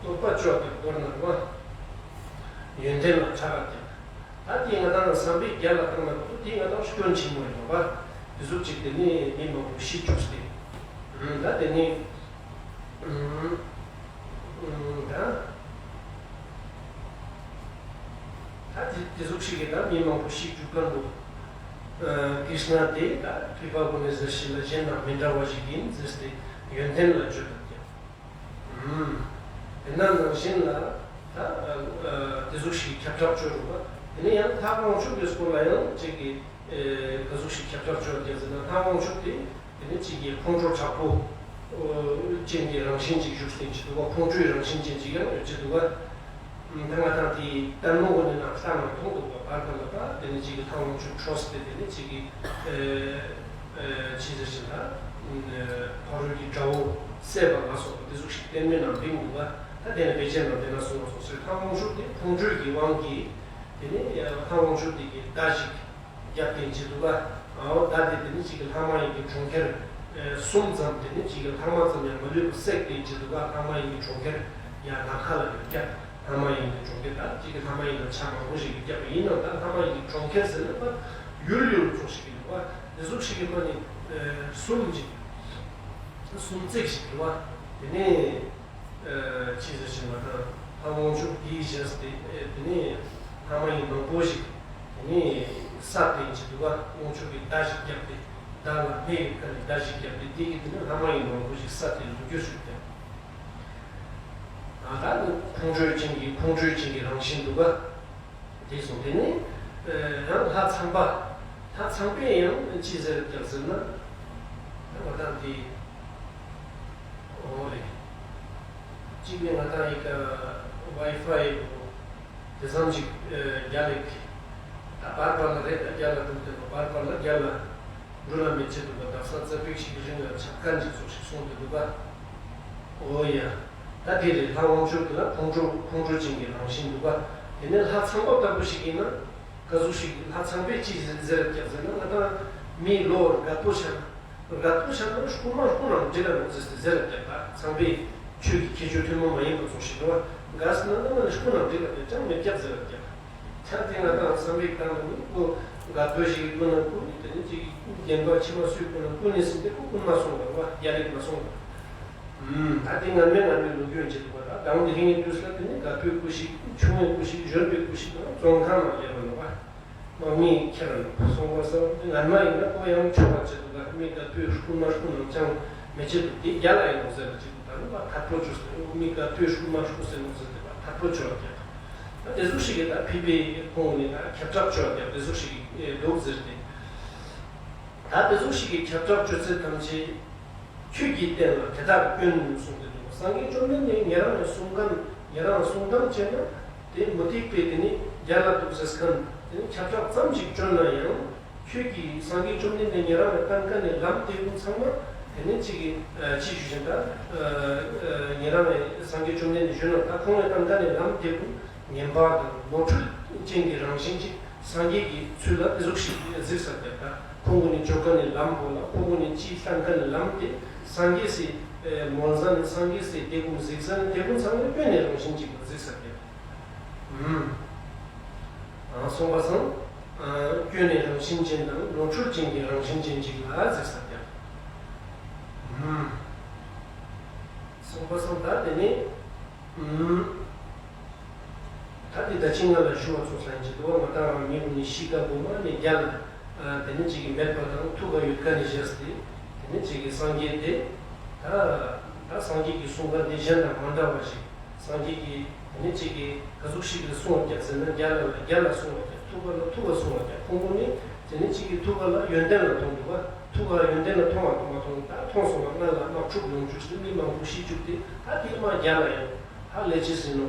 བསྟོད་པ་བཅོས་ཏེ་བསྐོར་ན་བ། ཡོན་ཏན་ལ་ཆ་ག་དེ། ད་དེ་ང་དང་བསམ་པའི་རྒྱལ་ལ་བཏང་ན་དེ་ང་དང་སྐྱོན་ཆེན་མོ་ཡིན་པ། དེ་ཟུག་ཅིག་དེ་ནི་མི་མང་པོ་ཤི་བཅུག་སྟེ། ད་དེ་ནི། ད། ད་དེ་དེ་ཟུག་ཞིག་གིས་ད་མི་མང་པོ་ཤི་བཅུག་ག་འདུག་ཀྲིཤ་ན་དེ་ད་ཕི་ཕ་གུ་ནི་ཟེར་ཞིག་ལ་གཞན་དང་མི་འདྲ་བ་ཞིག་ཡིན་ཟེར་ཏེ་ཡོན་ཏན་ལ་བརྗོད་པ་དེ། དེ་ན་ནང་བཞིན་ལ་ད་དེ་ཟུག་ཞིག་ཁྱབ་བསྒྲགས་བཅོས་རུང་བ། དེ་ནས་ཡང་ལྷ་དབང་ཕྱུག་གི་སྐོར་ལ་ཡང་གཅིག་གིས་ག་ཟུག་ཞིག་ཁྱབ་བསྒྲགས་བཅོས་རྒྱུ་ཟེར་ན། ལྷ་དབང་ཕྱུག་དེ་དེ་ནས་གཅིག་གིས་ཁོང་ཁྲོ་དྲག་པོ་ཅན་གྱི་རང་བཞིན་ཅིག་བཞུགས་ཟིན་གྱི་འདུག་བ། ཁོང་ཁྲོའི་རང་བཞིན་ཅན་ཅིག་ཡང་ཡོད་ཀྱི་འདུག་བ། ད་ང་དང་དེའི་ལྟད་མོ་གོ་ནས་ན་ལྟ་ན་མཐོང་འདུག་པ། བར་བར་ལ་པ་དེ་ནས་གཅིག་གིས་ལྷ་དབང་ཕྱུག་ཁྲོས་ཏེ་དེ་ནས་གཅིག་གིས་ཅི་ཟེར་ཞིག་ལ་ཕ་རོལ་གྱི་དགྲ་བོ་བསད་པ་ལ་སོགས་པ་དེ་ཟུག་ཞིག་གཏན་མེད་ནང་འབིང་འདུག་པ། ད་དེ་ནས་བེད་སྤྱད་ནང་དེ་ན་སོང་བ་སོང་ཟེར། ལྷ་དབང་ཕྱུག་དེ་ཁོང་ཁྲོའི་གི་དབང་གིས་དེ་ནས་ལྷ་དབང་ཕྱུག་དེ་གི་མདའ་ཞིག་རྒྱབ་སྟེ་ཅི་འདུག་ག་ཨའོ་ད་དེ་དེ་ནི་གཅིག་གི་ལྷ་མ་ཡིན་གྱི་གྲོང་ཁྱེར་གསུམ་ཙམ། དེ་ནི་གཅིག་གི་ལྷ་མ་ཙམ་ཡང་མ་ལུས་པ་བསྲེགས་ཏེ་ཅི་འདུག་ག་ལྷ་མ་ཡིན་གྱི་གྲོང་ཁྱེར་ཡང་ནམ་མཁའ་ལ་ཡོད་ཀྱང་། ལྷ་མ་ཡིན་གྱི་གྲོང་ཁྱེར་ད་གཅིག་གི་ལྷ་མ་ཡིན་ལ་ཆ་མང་པོ་ཞིག་ཡོད་ཀྱང་། ཡིན་ནའང་ད་ལྷ་མ་ཡིན་གྱི་གྲོང་ཁྱེར་ཟེར་ན་ད་ཡུལ་ཡུལ་ཚོ་ཞིག་གི་འདུག་ག་དེ་ཟུག་ཞིག་གི་མ་ནི་གསུམ་ཅིག་གསུམ་བརྩེགས་ཤིག་འདུག་ག་དེ་ནི། ཅི་ཟེར་ཞིག་མ་ཐང་ལྷ་དབང་ཕྱུག་དེའི་ཞལ་དེ་དེ་ནས་ལྷ་མ་ཡིན་མང་པོ་ཞིག་དེ་ནས་ས་དེ་ཅི་འདུག་ག་དབང་ཕྱུག་གིས་མདའ་ཞིག་བརྒྱབ་སྟེ། མདའ་ལ་མེ་ཡི་ཁ་ནས་མདའ་ཞིག་བརྒྱབ་སྟེ་དེ་གིས་དེ་ནས་ལྷ་མ་ཡིན་མང་པོ་ཞིག་ས་དེ་ལུས་སྐྱོན་ཞུགས་ཀྱང་། ད་ནི་ཁོང་ཁྲོས་ཅན་གྱི་ཁོང་ཁྲོས་ཅན་གྱི་རང་བཞིན་འདུག་ག་དེ་སོང་དེ་ནས་ཡང་ལྷ་ཚངས་པ། ལྷ་ཚངས་པས་ཡང་ཅི་ཟེར་ཀྱང་ཟེར་ན། ང་དང་དེ། འོ་རེད། གཅིག་ནས་ང་དང་ཡི་ག་ཝའི་ཕའི་དེ་ཙམ་ཅིག་རྒྱ་ལེགས། ད་བར་བར་ལ་རེད། ད་རྒྱ་ལ་འགྲོ་དེ་བར་བར་ལ་རྒྱ་ལ་འགྲོ་ལ་མི་བྱེད་འདུག་ག་དག་ས་རྩ་བིག་ཞིག་གི་རིང་ལ་ཆབ་ཁ་འཇིག་ཚོགས་ཤིག་སོང་དེ་འདུག་ག་འོ་ཡ། ད་དེ་རེད། ལྷ་དབང་ཕྱུག་དེ་ལ་ཁོང་ཁྲོ་ཁོང་ཁྲོ་ཅན་གྱི་རང་བཞིན་འདུག་ག་དེ་ནས་ལྷ་ཚངས་པ་ལྟ་བུ་ཞིག་ཡིན་ན། ག་ཟུག་ཞིག་ལྷ་ཚངས་པས་ཅི་ཟེར་ཟེར་ཀྱང་ཟེར་ན། ང་དང་མི་ལོ་རྒད་པོ་ཆགས་ན། རྒད་པོ་ཆགས་ན་རྐུན་མ་རྐུ་ནང་འགྲིག་ག་ནོ་ཟེར་ཟེར་ཀྱང་། ད་ཚངས་པས་ཆོས་ཀྱི་ཁྱད་ཆོས་ཐུན་མོང་མ་ཡིན་པ་ཚོ་ཞིག་རེད་བ། རྒད་ཟེར་ན་ང་ནི་རྐུན་ནང་འགྲིག་ག་དེ་ཅང་མེད་ཀྱག་ཟེར་ཀྱང་། ཆ་དེ་ང་དང་ཚངས་པའི་སྟེང་ལ་ནི་ཁོ་རྒད་པོ་ཞིག་རྐུ་ནང་རྐུ་ནི་དེ་ནི་ཅིག་རྒན་པ་ཕྱི་མ་སུས་རྐུ་ནང་རྐུ་ནི་ཟིན་ཏེ་ཁོ་རྐུན་མ་སོང་བ་རེད་བ། རྒྱ་རིགས་མ་སོང་བ། ད་དེ་སྔ་མའི་སྔ་མའི་ལོ་རྒྱུས་ཅིག་འདུག་པ། ད་དང་དེ་རིང་གི་དུས་ལ་དེ་ནི་རྒད་པོའི་སྐུ་ཞིག་ཆུང་བའི་སྐུ་ཞིག་གཞོན་པའི་སྐུ་ཞིག་དང་བཙོན་ཁང་ནང་སླེབས་པ་ལ་བ། དམག་མིས་ཁྱེར་ར་སོང་བ་སོང་། སྔ་མ་ཡིན་ན་ཁོ་ཡང་ཆོག་པ་ཅིག་འདུག་ག་མི་རྒད་པོའི་རྐུན་མ་རྐུ་ནང་ཅང་མི་བྱེད་འདུག་དེ་རྒྱ་ལ་ཡིན་ནོ་ཟེར་བ་ཅིག་འདུག་ད་ནི་བ་ཐར་པོ་བཅོས་ཟེར། མི་རྒད་པོའི་རྐུན་མ་རྐུ་ཟེར་ནོ་ཟེར་ཏེ་བ་ཐར་པོ་བཅོས་པ་རྒྱག་ད་དེ་ཟུག་ཞིག་གིས་ད་ཕི་པའི་ཁོང་ནི་ད་ཁྱབ་བསྒྲགས་བཅོས་པ་རྒྱག་དེ་ཟུག་ཞིག་གིས་འདུག་ཟེར་ཏེ། ད་དེ་ཟུག་ཞིག་གིས་ཁྱབ་བསྒྲགས་བཅོས་ཚད་ཐམས་ཅད། ཁྱོད་ཀྱི་རྟེན་ལ་དེ་ལྟར་སྐྱོན་གསུངས་ཏེ་འདུག་སངས་རྒྱས་བཅོམ་ལྡན་འདས་ཉེ་རང་ལ་གསུང་གཏམ་ཉེ་རང་ལ་གསུང་གཏམ་བྱས་ན། དེ་མུ་སྟེགས་པས་དེ་ནི་རྒྱ་ལ་འདུག་ཟེར་མཁན་དེ་ནི་ཁྱབ་བསྒྲགས་ཙམ་ཞིག་བཅོས་ན་ཡང་། ཁྱོད་ཀྱིས་སངས་རྒྱས་བཅོམ་ལྡན་འདས་ཉེ་རང་ལ་བསྟན་མཁན་ནི་ལམ་དེ་ཀུན་ཚང་མ་དེ་ནི་གཅིག་གིས་ཅི་ཞུ་བཞིན་ད། ཉེ་རང་ལ་སངས་རྒྱས་བཅོམ་ལྡན་འདས་ཞུས་ན་ད་ཁོང་ལ་བསྟན་མཁན་ནི་ལམ་དེ་ཀུན་ངན་པ་དང་ནོར་འཁྲུལ་ཅན་གྱི་རང་བཞིན་ཅིག་སངས་རྒྱས་ཀྱི་ཚུལ་ལ་དེ་ཟུག་ཞིག་གཟིགས་ས་དེ་ལྟ། ཁོང་གུན་ནི་འཇོག་མཁན་ནི་ལམ་པོ་ལ། ཁོང་གུན་ནི་ཅིའི་བསྟན་མཁན་ནི་ལམ་དེ་སངས་རྒྱས་སི་མོལ་ས་ནི་སངས་རྒྱས་སི་དེ་ཀུན་གཟིགས་ས་ནི་དེ་ཀུན་ཚང་མ་སྐྱོན་ནི་རང་བཞིན་ཅིག་ལ་གཟིགས་ས་དེ། ཨུམ། གསུངས་པ་སང་། སྐྱོན་ནི་རང་བཞིན་ཅན་དང་ནོར་འཁྲུལ་ཅན་གྱི་རང་བཞིན་ཅན་ཅིག་ལ་གཟིགས་ས་དེ། ཨུམ། གསུངས་པ་སང་ད་དེ་ནི། ད་འདི་ད་ཅི་ང་ལ་ཞུ་བ་ཚོ་ལྷན་ཅིག་འདུག་བ། ང་དང་མི་ཀུན་ནི་ཤི་ཀ་གོ་མ་ནི་རྒྱ་ལ། དེ་ནི་ཅིག་གི་མེད་པ་དང་ཐུག་ག་ཡོད་ཀ་ནི་བཞག་སྟེ། དེ་ནི་ཅིག་གི་སངས་རྒྱས་དེ། ད་ད་སངས་རྒྱས་ཀྱི་གསུང་ག་འདི་གཞན་དང་མ་འདྲ་བ་ཞིག་སངས་རྒྱས་ཀྱི་དེ་ནི་ཅིག་གི་ག་ཟུག་ཞིག་ལ་གསུང་བ་རྒྱག་ཟེར་ན། རྒྱ་ལ་ལ་རྒྱ་ལ་གསུང་བ་རྒྱག་ཐུག་ག་ལ་ཐུག་ག་གསུང་བ་རྒྱག་ཁོང་ཁོང་ནི་དེ་ནི་ཅིག་གི་ཐུག་ག་ལ་ཡོན་ཏན་ལ་མཐོང་འདུག་བ། ཐུག་ག་ཡོན་ཏན་ལ་མཐོང་བ་དང་མ་མཐོང་ད་མཐོང་སོང་བ་ང་ལ་དམག་འཁྲུག་ཡོང་བཅུག་སྟེ་མི་མང་པོ་ཤི་བཅུག་སྟེ་ད་དེ་མ་རྒྱ་ལ་ཡང་། ཧ་ལས་ཅི་ཟེར་ནོ།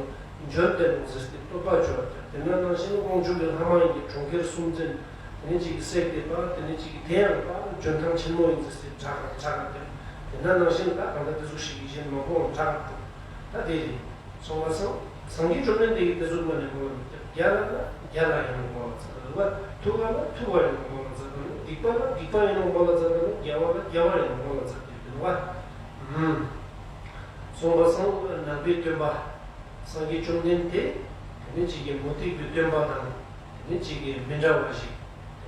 འཇོན་ཏེ་ནོ་ཟེར་ཏེ་བསྟོད་པ་བཅོས་ཀྱང་། དེ་ན་ནང་བཞིན་དབང་ཕྱུག་གི་ལྷ་མ་ཡིན་གྱི་གྲོང་ཁྱེར་གསུམ་འཛིན། དེ་ནས་ཅིག་གི་སྲེག་བསྡད་པ་དེ་ནས་ཅིག་གི་དེ་ཡང་པ་འཇོན་ཐང་ཆེན་མོ་ཡིན་ཟེར་ཏེ་གྲགས་གྲགས་ཀྱང་། དེ་ན་ནང་བཞིན་ད་གང་ལྟར་དེ་ཚོ་ཞིག་གི་གཞན་མང་པོའང་གྲགས་འདུག་ད་དེ་རེད། སོང་བ་སང་ སངས་རྒྱས་བཅོམ་ལྡན་འདས་ཀྱིས་དེ་ཚོ་ངོ་ནས་ངོ་ལ་མི་རྒྱལ། རྒྱལ་བ་ལ་རྒྱལ་བ་ཡིན་ནོ་ངོ་ལ་མཚར་ཏེ་འདུག་པ། ཐུབ་པ་ལ་ཐུབ་པ་ཡིན་ནོ་ངོ་ལ་མཚར་ཏེ་འདུག་སྡིག་པ་ལ་སྡིག་པ་ཡིན་ནོ་ངོ་ལ་མཚར་ཏེ་འདུག་རྒྱལ་བ་ལ་རྒྱལ་བ་ཡིན་ནོ་ངོ་ལ་མཚར་ཏེ་འདུག་པ། ཨུམ། གསུངས་པ་སངས་ནང་པའི་སྟོན་པ། སངས་རྒྱས་བཅོམ་ལྡན་འདས། དེ་ནས་གཅིག་གིས་མུ་སྟེགས་པའི་སྟོན་པ་དང་། དེ་ནས་གཅིག་གིས་མི་འདྲ་བ་ཞིག་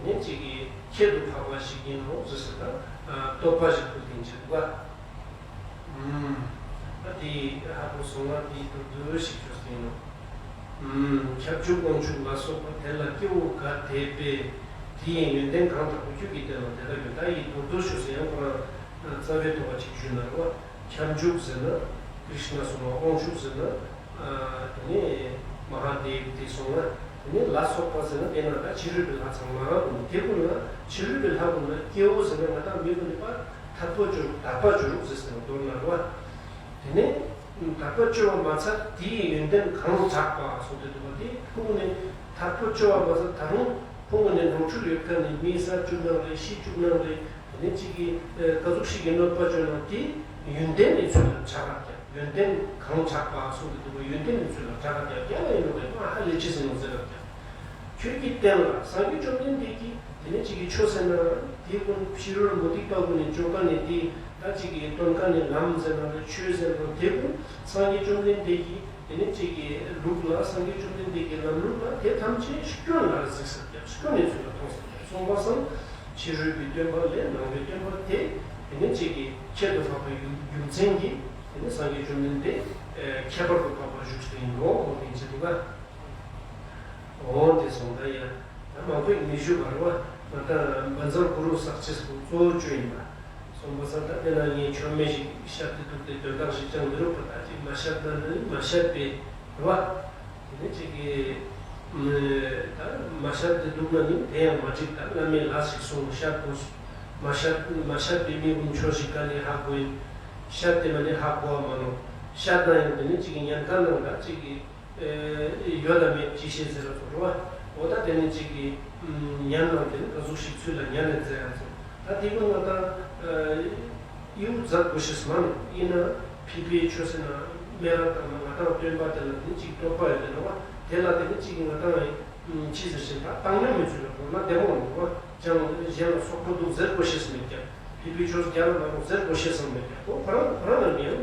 དེ་ནས་གཅིག་གིས་ཁྱད་དུ་འཕགས་པ་ཞིག་ཡིན་ནོ་ཟེར་ཟེར་ད། བསྟོད་པ་ཞིག་ཕུལ་དེ་འཇིག་པ། ཨུམ། ད་དེ་ཧ་གོ་སོང་ན་དེ་མདོར་བསྡུས་ཤིག་ཞུ་ཟིན་ནོ། ཨུམ། ཁྱབ་འཇུག་དབང་ཕྱུག་ལ་སོགས་པ་དེ་ལ་སྐྱེ་བོ་ག་དེ་པས། དེ་ཡི་ཡོན་ཏན་གང་དག་པོ་ཁྱོད་ཀྱིས་བསྟན་ལ་དེ་དག་ཡོད། ད་ཡི་མདོར་བསྡུས་ཞུ་ཟིན་ཡང་ཁོ་རང་རྩ་བའི་ཐོག་ཅིག་ཞུས་ན་རེད་བ། ཁྱབ་འཇུག་ཟེར་ན་ཀྲིཤ་ན་སོང་བ། དབང་ཕྱུག་ཟེར་ན་དེ་ནས་མ་ཧཱ་དེ་བ་དེ་སོང་བ། དེ་ནས་ལ་སོགས་པ་ཟེར་ན་དེ་ན་ད་ཕྱི་རོལ་པའི་ལྷ་ཚང་མ་རང་དེ་ཀུན་ལ། ཕྱི་རོལ་པའི་ལྷ་ཀུན་ལ་སྐྱེ་བོ་ཟེར་ན་ང་དང་མི་ཀུན་ནི་པ་དག་པ་སྤྱོད་དག་པ་སྤྱོད་རུག་ཟེར་ཟེར་ན་མདོར་ན་རེད་བ། དེ་ནས་དག་པ་སྤྱོད་པ་མ་ཚད་དེ་ཡི་ཡོན་ཏན་གང་དྲག་པ་གསུངས་ཏེ་འདུག་པ། དེ་ཁོང་ནས་དག་པ་སྤྱོད་པ་མ་ཚད་ད་རུང་ཁོང་གི་ནས་ནོར་འཁྲུལ་ཡོད་མཁན་ནི་མི་ས་བཅུ་ནང་རེ་ཤི་བཅུ་ནང་རེ། དེ་ནས་གཅིག་གིས་ཨ་ག་ཟུག་ཞིག་གི་གནོད་པ་བཅོས་ན་དེ་ཡོན་ཏན་ནི་ཚུལ་ལ་བྱ་བ་ཀྱང་། ཡོན་ཏན་གང་དྲག་པ་གསུངས་ཏེ་འདུག་པ། ཡོན་ཏན་ནི་ཚུལ་ལ་བྱ་བ་ཀྱང་། རྒྱལ་བ་ཡིན་ནོ་རེད་མ་ཧ་ལས་ཅི་ཟིན་ནོ་ཟེར་བ་ཀྱང་། ཁྱོད་ཀྱིས་བསྟན་ལ། སངས་རྒྱས་བཅོམ་ལྡན་འདས་ཀྱིས་དེ་ནས་གཅིག་གིས་ཆོས་ཟེར་ན་དེ་ཀུན་ཕྱི་རོལ་མུ་སྟེགས་པ་ཀུན་ནས་བཅོས་མཁན་ནི་དེ། ད་གཅིག་གིས་སྟོན་མཁན་ནི་ལམ་ཟེར་ན་རེ་ཆོས་ཟེར་ན་དེ་ཀུན་སངས་རྒྱས་བཅོམ་ལྡན་འདས་ཀྱིས། དེ་ནས་གཅིག་གི་ལུགས་ལ། སངས་རྒྱས་བཅོམ་ལྡན་འདས་ཀྱི་ལམ་ལུགས་ལ་དེ་ཐམས་ཅད་སྐྱོན་ལ་གཟིགས་ས་ཀྱང་། སྐྱོན་ནི་ཚུལ་ལ་མཐོང་ས་ཀྱང་། གསུངས་པ་སངས། ཕྱི་རོལ་པའི་སྟོན་པ་ལས་ནང་པའི་སྟོན་པ་དེ། དེ་ནས་གཅིག་གི་ཁྱད་དུ་འཕགས་པའི་རྒྱུ་རྒྱུ་མཚན་གྱིས་དེ་ནས་སངས་རྒྱས་བཅོམ་ལྡན་འདས་ཨ་ཁྱད་པར་དུ་འཕགས་པར་བཞུགས་ཏེ་ཡིན་ནོ་འོ་དེ་ཅི་འདུག་ག་འོ་དེ་སོང་ད་ཡ། ད་མང་པོ་མི་ཞུ་བར་བ། ང་ད་བཛྲ་གུ་རུ་གསག་ཅེས་གཙོ་བོ་བཅུ་ཡིན་པ། སོང་པ་ས་ད་དེ་ན་ངས་ཆོ་མེད་ཞིག་བཤད་དེ་འདུག་སྟེ་དོན་དག་ཞིག་ཅང་མི་རུག་པ། ད་ཅིག་མ་བཤད་ན་ནི་མ་བཤད་པའི་རེད་བ། དེ་ནས་ཅིག་གི་ད་མ་བཤད་དེ་འདུག་ན་ནི་དེ་ཡང་མ་འགྲིག་ད་བླ་མས་ལ་ཞིག་གསུངས་བཤད་དགོས། མ་བཤད་མ་བཤད་པའི་མི་ཀུན་ཆོས་ཞིག་ག་ནས་ཧ་གོ་ཡིན། བཤད་དེ་མ་ནི་ཧ་གོ་བ་མ་ནོ། བཤད་ན་ཡང་དེ་ནས་ཅིག་གི་ཉན་ཁ་ནང་ད་ཅིག་གི་ཡོད་དང་མེད་ཅི་ཤེས་ཟེར་ར་ཚོ་རེད་བ། འོ་ད་དེ་ནས་ཅིག་གི་ཉན་ནང་དེ་ནི་ག་ཟུག་ཞིག་ཚུལ་ལ་ཉན་ནས་མཛད་ཡང་ཚོ། ད་དེ་ཀུན་ང་དང་ཨིའུ་མཛད་དགོས་ཤེས་མ་ནོ། ཡིན་ན་ཕི་ཕིའི་ཆོས་ཟེར་ན་སྨད་ར་དང་ན་ང་དང་སྟོན་པ་དེ་ལ་དེ་ནི་ཅིག་བསྟོད་པ་ཡོད་དེ་རེད་བ། དེ་ལ་དེ་ནི་ཅིག་གི་ང་དང་ཡིན། ཅི་ཟེར་ཞིང་ད་བཏང་སྙོམས་མི་ཚུལ་ལ་མཐོང་ན་བདེ་མོ་མི་འདུག་བ། ཅང་གཞན་ལ་སོག་པོ་འདུག་ཟེར་དགོས་ཤེས་སུ་མེད་ཀྱང་། ཕི་ཕི་ཆོས་རྒྱ་ལ་མ་འདུག་ཟེར་དགོས་ཤེས་སུ་མེད་ཀྱང་། ཁོ་ཁོ་རང་ཁོ་རང་ལ་ཡང་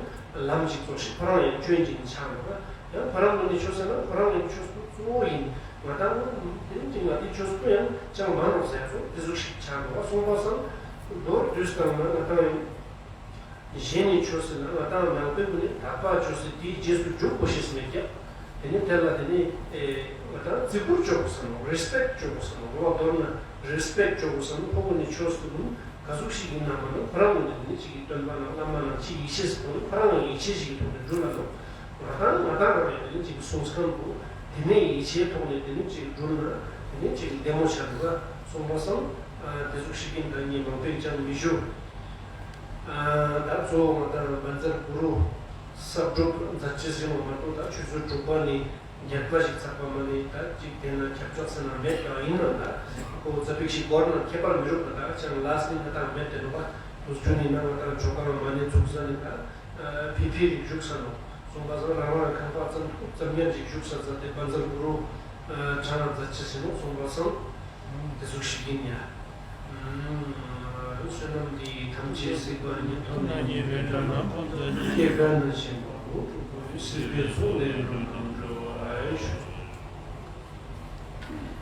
ལམ་ཞིག་རྫོགས་ཤིང་ཁོ་རང་ཡང་སྐྱོན་ཅིག་ཆགས་འདུག་བ། ཡང་ཁོ་རང་ངོས་ནས་ཆོས་ཟེར་ན་ཁོ་རང་ངོས་ནས་ཆོས་གཙོ་བོ་ཡིན། ང་དང་དེ་ཅིག་ང་དེ་ཆོས་གཙོ་ཡང་ཅང་མ་ནོར་ཟེར་ཚོ་དེ་ཟུག་ཞིག་ཆགས་འདུག་བ། གསུངས་པ་སང་མདོར་བསྡུས་བཏང་ན་ང་དང་ཡང་། གཞན་ནི་ཆོས་ཟེར་ན་ང་དང་ནང་པའི་ཀུན་ནི་དག་པ་ཆོས་ཟེར་དེའི་རྗེས་སུ་འཇུག་དགོས་ཤེས་མེད་ཀྱང་། དེ་ནི་དེ་ལ་དེ་ནི་ཨེ་ང་དང་བརྩི་བཀུར་བཅོ་དགོས་བསམ་ནོ། རེ་སི་པེག་བཅོ་དགོས་བསམ་ནོ། རོ་བ་མདོར་ན་རེ་སི་པེག་བཅོ་དགོས་བསམ་ནོ། ཁོ་ཀུན་ནི་ཆོས་ཟེར་ཀུན་ག་ཟུག་ཞིག་ཡིན་ན་མ་ནོ། ཁོ་རང་ཀུན་ནི་དེ་ནི་གཅིག་གི་སྟོན་པ་ནང་བླ་མ་ནང་གཅིག་ཡིད་ཆེས་ཟེར་ཀུན་ཁོ་རང་ཡང་ཡིད་ཆེས་ཤིག་གི་ཐོག་ནས་འགྲུལ་ལ་ནོ། ང་དང་ང་དང་རང་ཡང་དེ་ནི་གཅིག་གི་གསུང་ཁང་དུ་དེ་ནས་ཡིད་ཆེས་ཐོག་ནས་དེ་ནི་གཅིག་འགྲུལ་ན་དེ་ནི་གཅིག་བདེ་མོ་ཆགས་འདུག་ག་གསུངས་པ་སང་དེ་ཟུག་ཞིག་ཡིན་ད་ངས་མང་པོ་ཅང་མི་ཞུ། ད་གཙོ་བོ་ང་དང་བཛྲ་གུ་རུ་གསག་སྒྲུབ་མཛད་ཅེས་ཟིན་པ་མ་གཏོགས་ད་ཆུ་ཚོད་དྲུག་པ་ནས་བརྒྱད་པ་ཞིག་ཚར་པ་མ་ནས་ད་ཅིག་དེ་ན་ཁྱབ་བསྒྲགས་ཟེར་ན་མེད་ཀྱང་ཡིན་ན་ད་ཁོ་ཙ་པིག་ཞིག་འགོར་ན་ཁྱད་པར་མི་རུག་པ། ད་ཅང་ལ་སི་ང་དང་མེད་དེ་འདུག་པ། དུས་རྒྱུན་ནས་ན་ང་དང་ཇོ་ཁང་མ་ནས་ཚུགས་ས་ནས་ད་ཕི་ཕི་རིག་བཞུགས་ས་ནོ། གསུངས་པ་སང་རང་རང་ཁང་པ་ཙམ་ཐུག་ཙམ་ཉན་ཞིག་བཞུགས་ས་མཛད་དེ་བཛྲ་གུ་རུ་གྲངས་མཛད་ཅེས་ཟིན་ནོ། གསུངས་པ་སང་དེ་ཟུག་ཞིག་ཡིན་ཡ། བསོད་ནམས་འདི་ཡིས་ཐམས་ཅད་གཟིགས་པ་ཉིད། ཐོབ་ནས་ཉེས་པའི་དགྲ་རྣམས་ཕམ་མཛད་ནས། སྐྱེ་རྒ་ན་འཆིའི་རྦ་ཀློང་འཁྲུགས་པའི། སྲིད་པའི་མཚོ་ལས་འགྲོ་